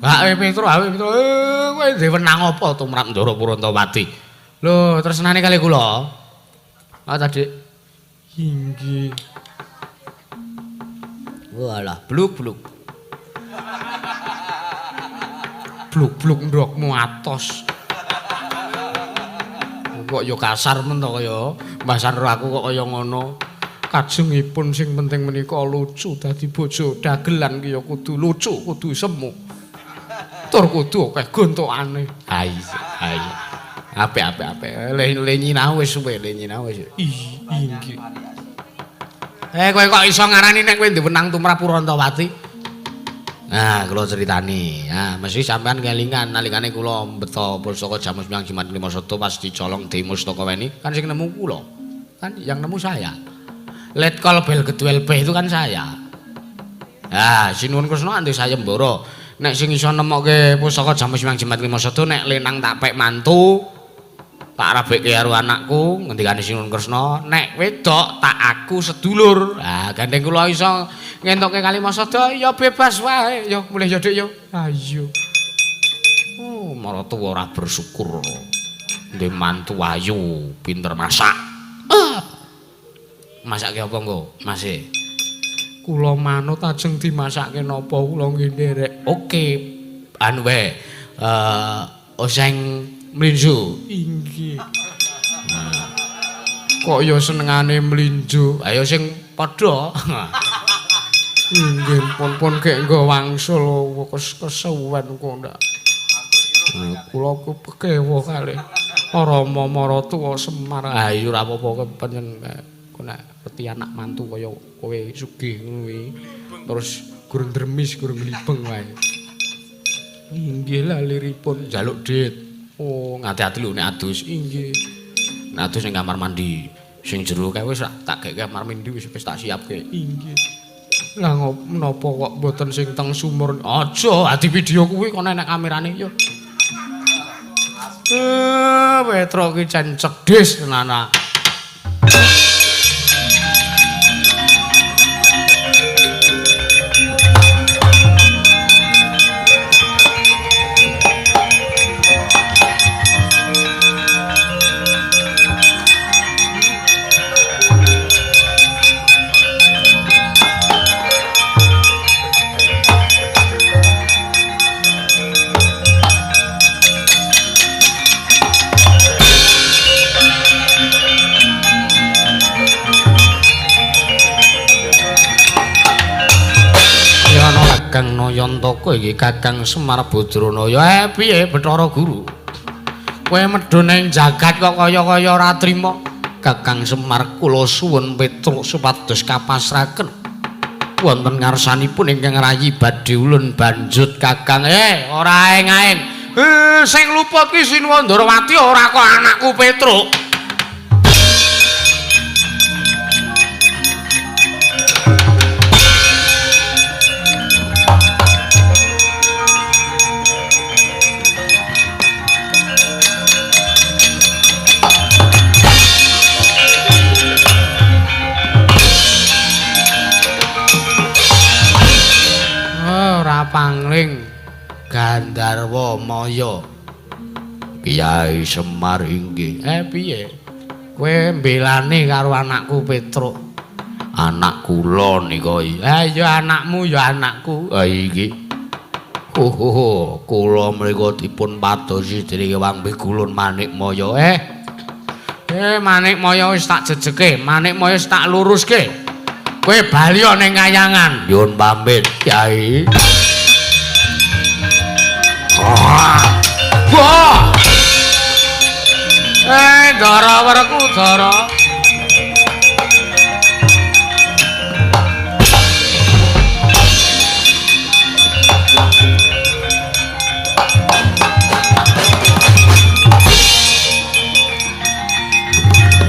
Hake Petruk, hake Petruk. Kowe duwe wenang apa tumrap Ndara Purantawati? Lho, tresnane kali kula. Ah tadi. Inggih. Walah, bluk-bluk. Bluk-bluk ndokmu atos. Kok ya kasar men to kaya mbasan ro aku kok kaya ngono. Kajengipun sing penting menika lucu dadi bojo dagelan ki ya kudu lucu, kudu semu. Tur kudu akeh gontokane. Hai, hai. Apik apik apik. Le nyinau wis suwe, le nyinau wis. Inggih. Kowe kok iso ngarani nek kowe duwe wenang tumrap Purantawati? Nah, kula critani. Nah, mesti sampean kelingan nalikane kula mbeta pusaka Jamus Miang Jimat Lima Seta pas dicolong di Mustaka Weni, kan sing nemu kula. Kan yang nemu saya. Letkol Bel Geduel B itu kan saya. Nah, Sinuwun Kresna anti sayembara. Nek sing iso nemokke pusaka Jamus Miang Jimat Lima Seta nek lenang tak pek mantu, tak rabekke karo anakku, ngendikane Sinuwun Kresna, nek wedok tak aku sedulur. Lah, gandeng kula iso ngentokke Kalimasada ya bebas wae. Ya mulih ya Dik ya. Ayo. Oh, maratuwa ora bersyukur. Ndek mantu ayu, pinter masak. Masake apa engko, Mas? Kula manut ajeng dimasake napa kula nggih nderek. Oke. Anu wae. Oseng Mlinjo. Inggih. Kok ya senengane mlinjo? Ayo sing padha. Inggih, pun-pun gek nggo wangsul kesuwen kok ndak. Kula ku pekewuh kalih Rama maratuwa Semar. Ah iya ora apa-apa kepenyen nek peti anak mantu kaya kowe sugih ngono kuwi. Terus gurung dremis, gurung glibeng wae. Inggih lah liripun njaluk dhit. Oh, ngati-ati lho nek adus. Inggih. Nek adus ning kamar mandi. Sing jero kae wis tak gek kamar mandi wis tak siapke. Inggih. Lah menapa kok mboten sing teng sumur? Aja, adi video kuwi kono enek kamerane yo. Petruk ki jan cedhis tenan. Kakang Nayantaka iki Kakang Semar Badranaya. Piye Bathara Guru? Kowe medhun ning jagat kok kaya-kaya ora trima. Kakang Semar kula suwun Petruk supados kapasraken wonten ngarsanipun ingkang rayi badhe ulun banjut Kakang. Ora aeng-aeng. Sing luput ki Sinuwun Ndorowati ora kok anakku Petruk. Pangling Gandharwa Maya Kyai Semar inggih. Piye? Kowe mbelane karo anakku Petruk. Anak kula nika. Ya anakmu ya anakku. Ha iki. Ho kula mriku dipun padosi dening Wang Bigulun Manikmaya. Manikmaya wis tak jejeke, Manikmaya wis tak luruske. Kowe bali ning kayangan. Nyuwun pamit, Kyai. Wah. Ndara Werkudara.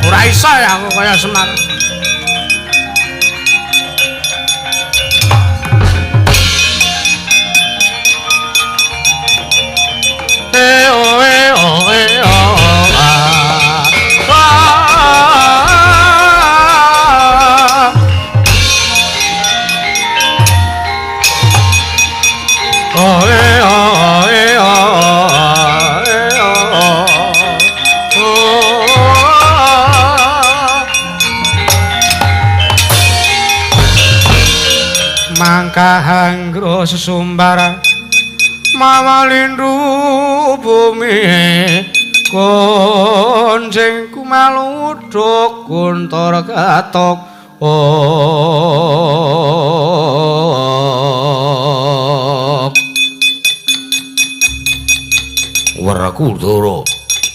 Ora iso ya aku kaya Semar. Mangkahanggra sesumbara mawalindu bumi konjeng kumaluduk guntor katok. Werkudara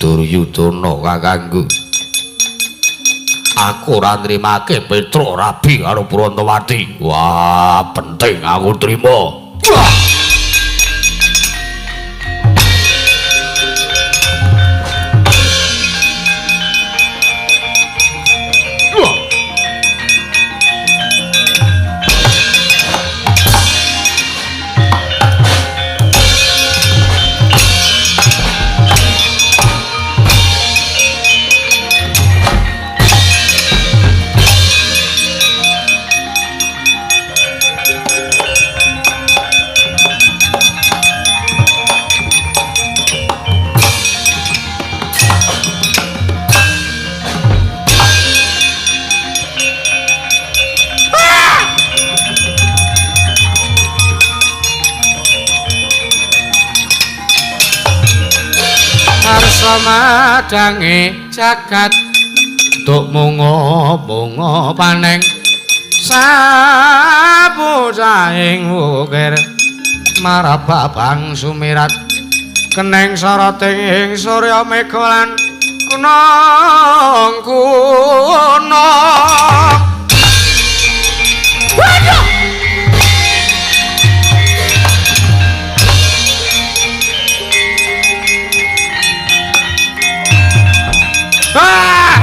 Duryudana kakangku, aku ora nrimake Petruk rabi karo Prantawati. Wah, penting aku trima. Wah. Madange jagat tuk munga-munga paneng sapucahing ukir marababang sumirat keneng soroting ing surya mega lan gunung gunung. Waduh! Ah!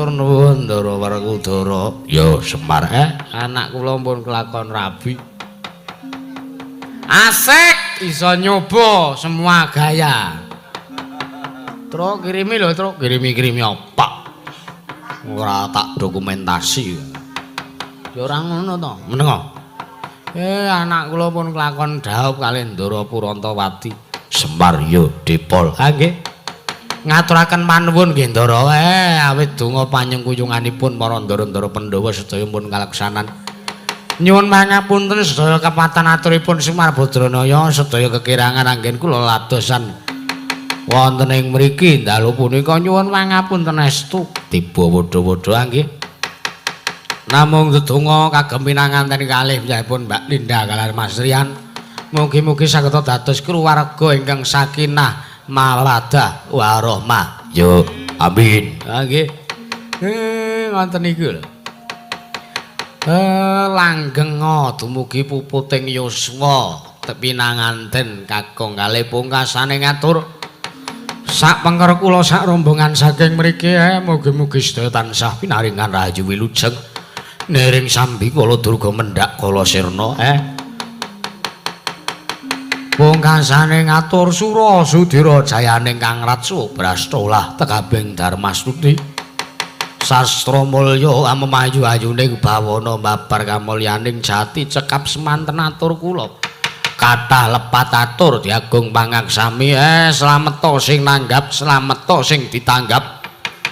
Nuwun Ndara Werkudara. Ya Semar, anak kula pun kelakon rabi. Asik iso nyoba semua gaya. Truk kirimi lho, truk kirimi-kirimi apa? Ora tak dokumentasi. Ya ora ngono to, menengo. Anak kula pun kelakon dhaup kalih Ndara Purantawati. Semar yo Dipol. Ha nggih. Ngaturaken panuwun nggih Ndara. Awit donga panyengkuyunganipun para ndara-ndara Pandhawa sedaya pun kaleksanan. Nyuwun pangapunten sedaya kepatan aturipun Semar Badranaya sedaya kekirangan anggen kula ladosan wonten ing mriki dalu punika nyuwun pangapunten estu. Tiba padha-padha nggih. Namung dedonga kagem pinanganten kalih piyambakipun Mbak Linda kaliyan Mas Rian. Mugi-mugi saged dados keluarga ingkang sakinah mawaddah warahmah. Yo, amin. Ha nggih. Ngoten niku lho. Langgeng dumugi puputing yuswa tepinanganten kakung kalih pungkasane ngatur sak pengker kula sak rombongan saking mriki mugi-mugi sedaya tansah pinaringan rahayu wilujeng niring sambi kala durga mendhak kala sirna. Pungkasane ngatur sura sudira jayaning Kang Ratsu Brastolah tekabing Darmastuti sastra mulya amemayu ayuning bawana babar kamulyaning jati cekap semanten atur kula kathah lepat atur diagung pangaksami. Slameta sing nanggap, slameta sing ditanggap,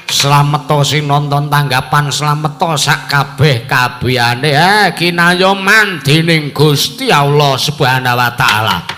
slameta sing nonton tanggapan, slameta sak kabeh kabehane kinayoman dening Gusti Allah Subhanahu wa taala.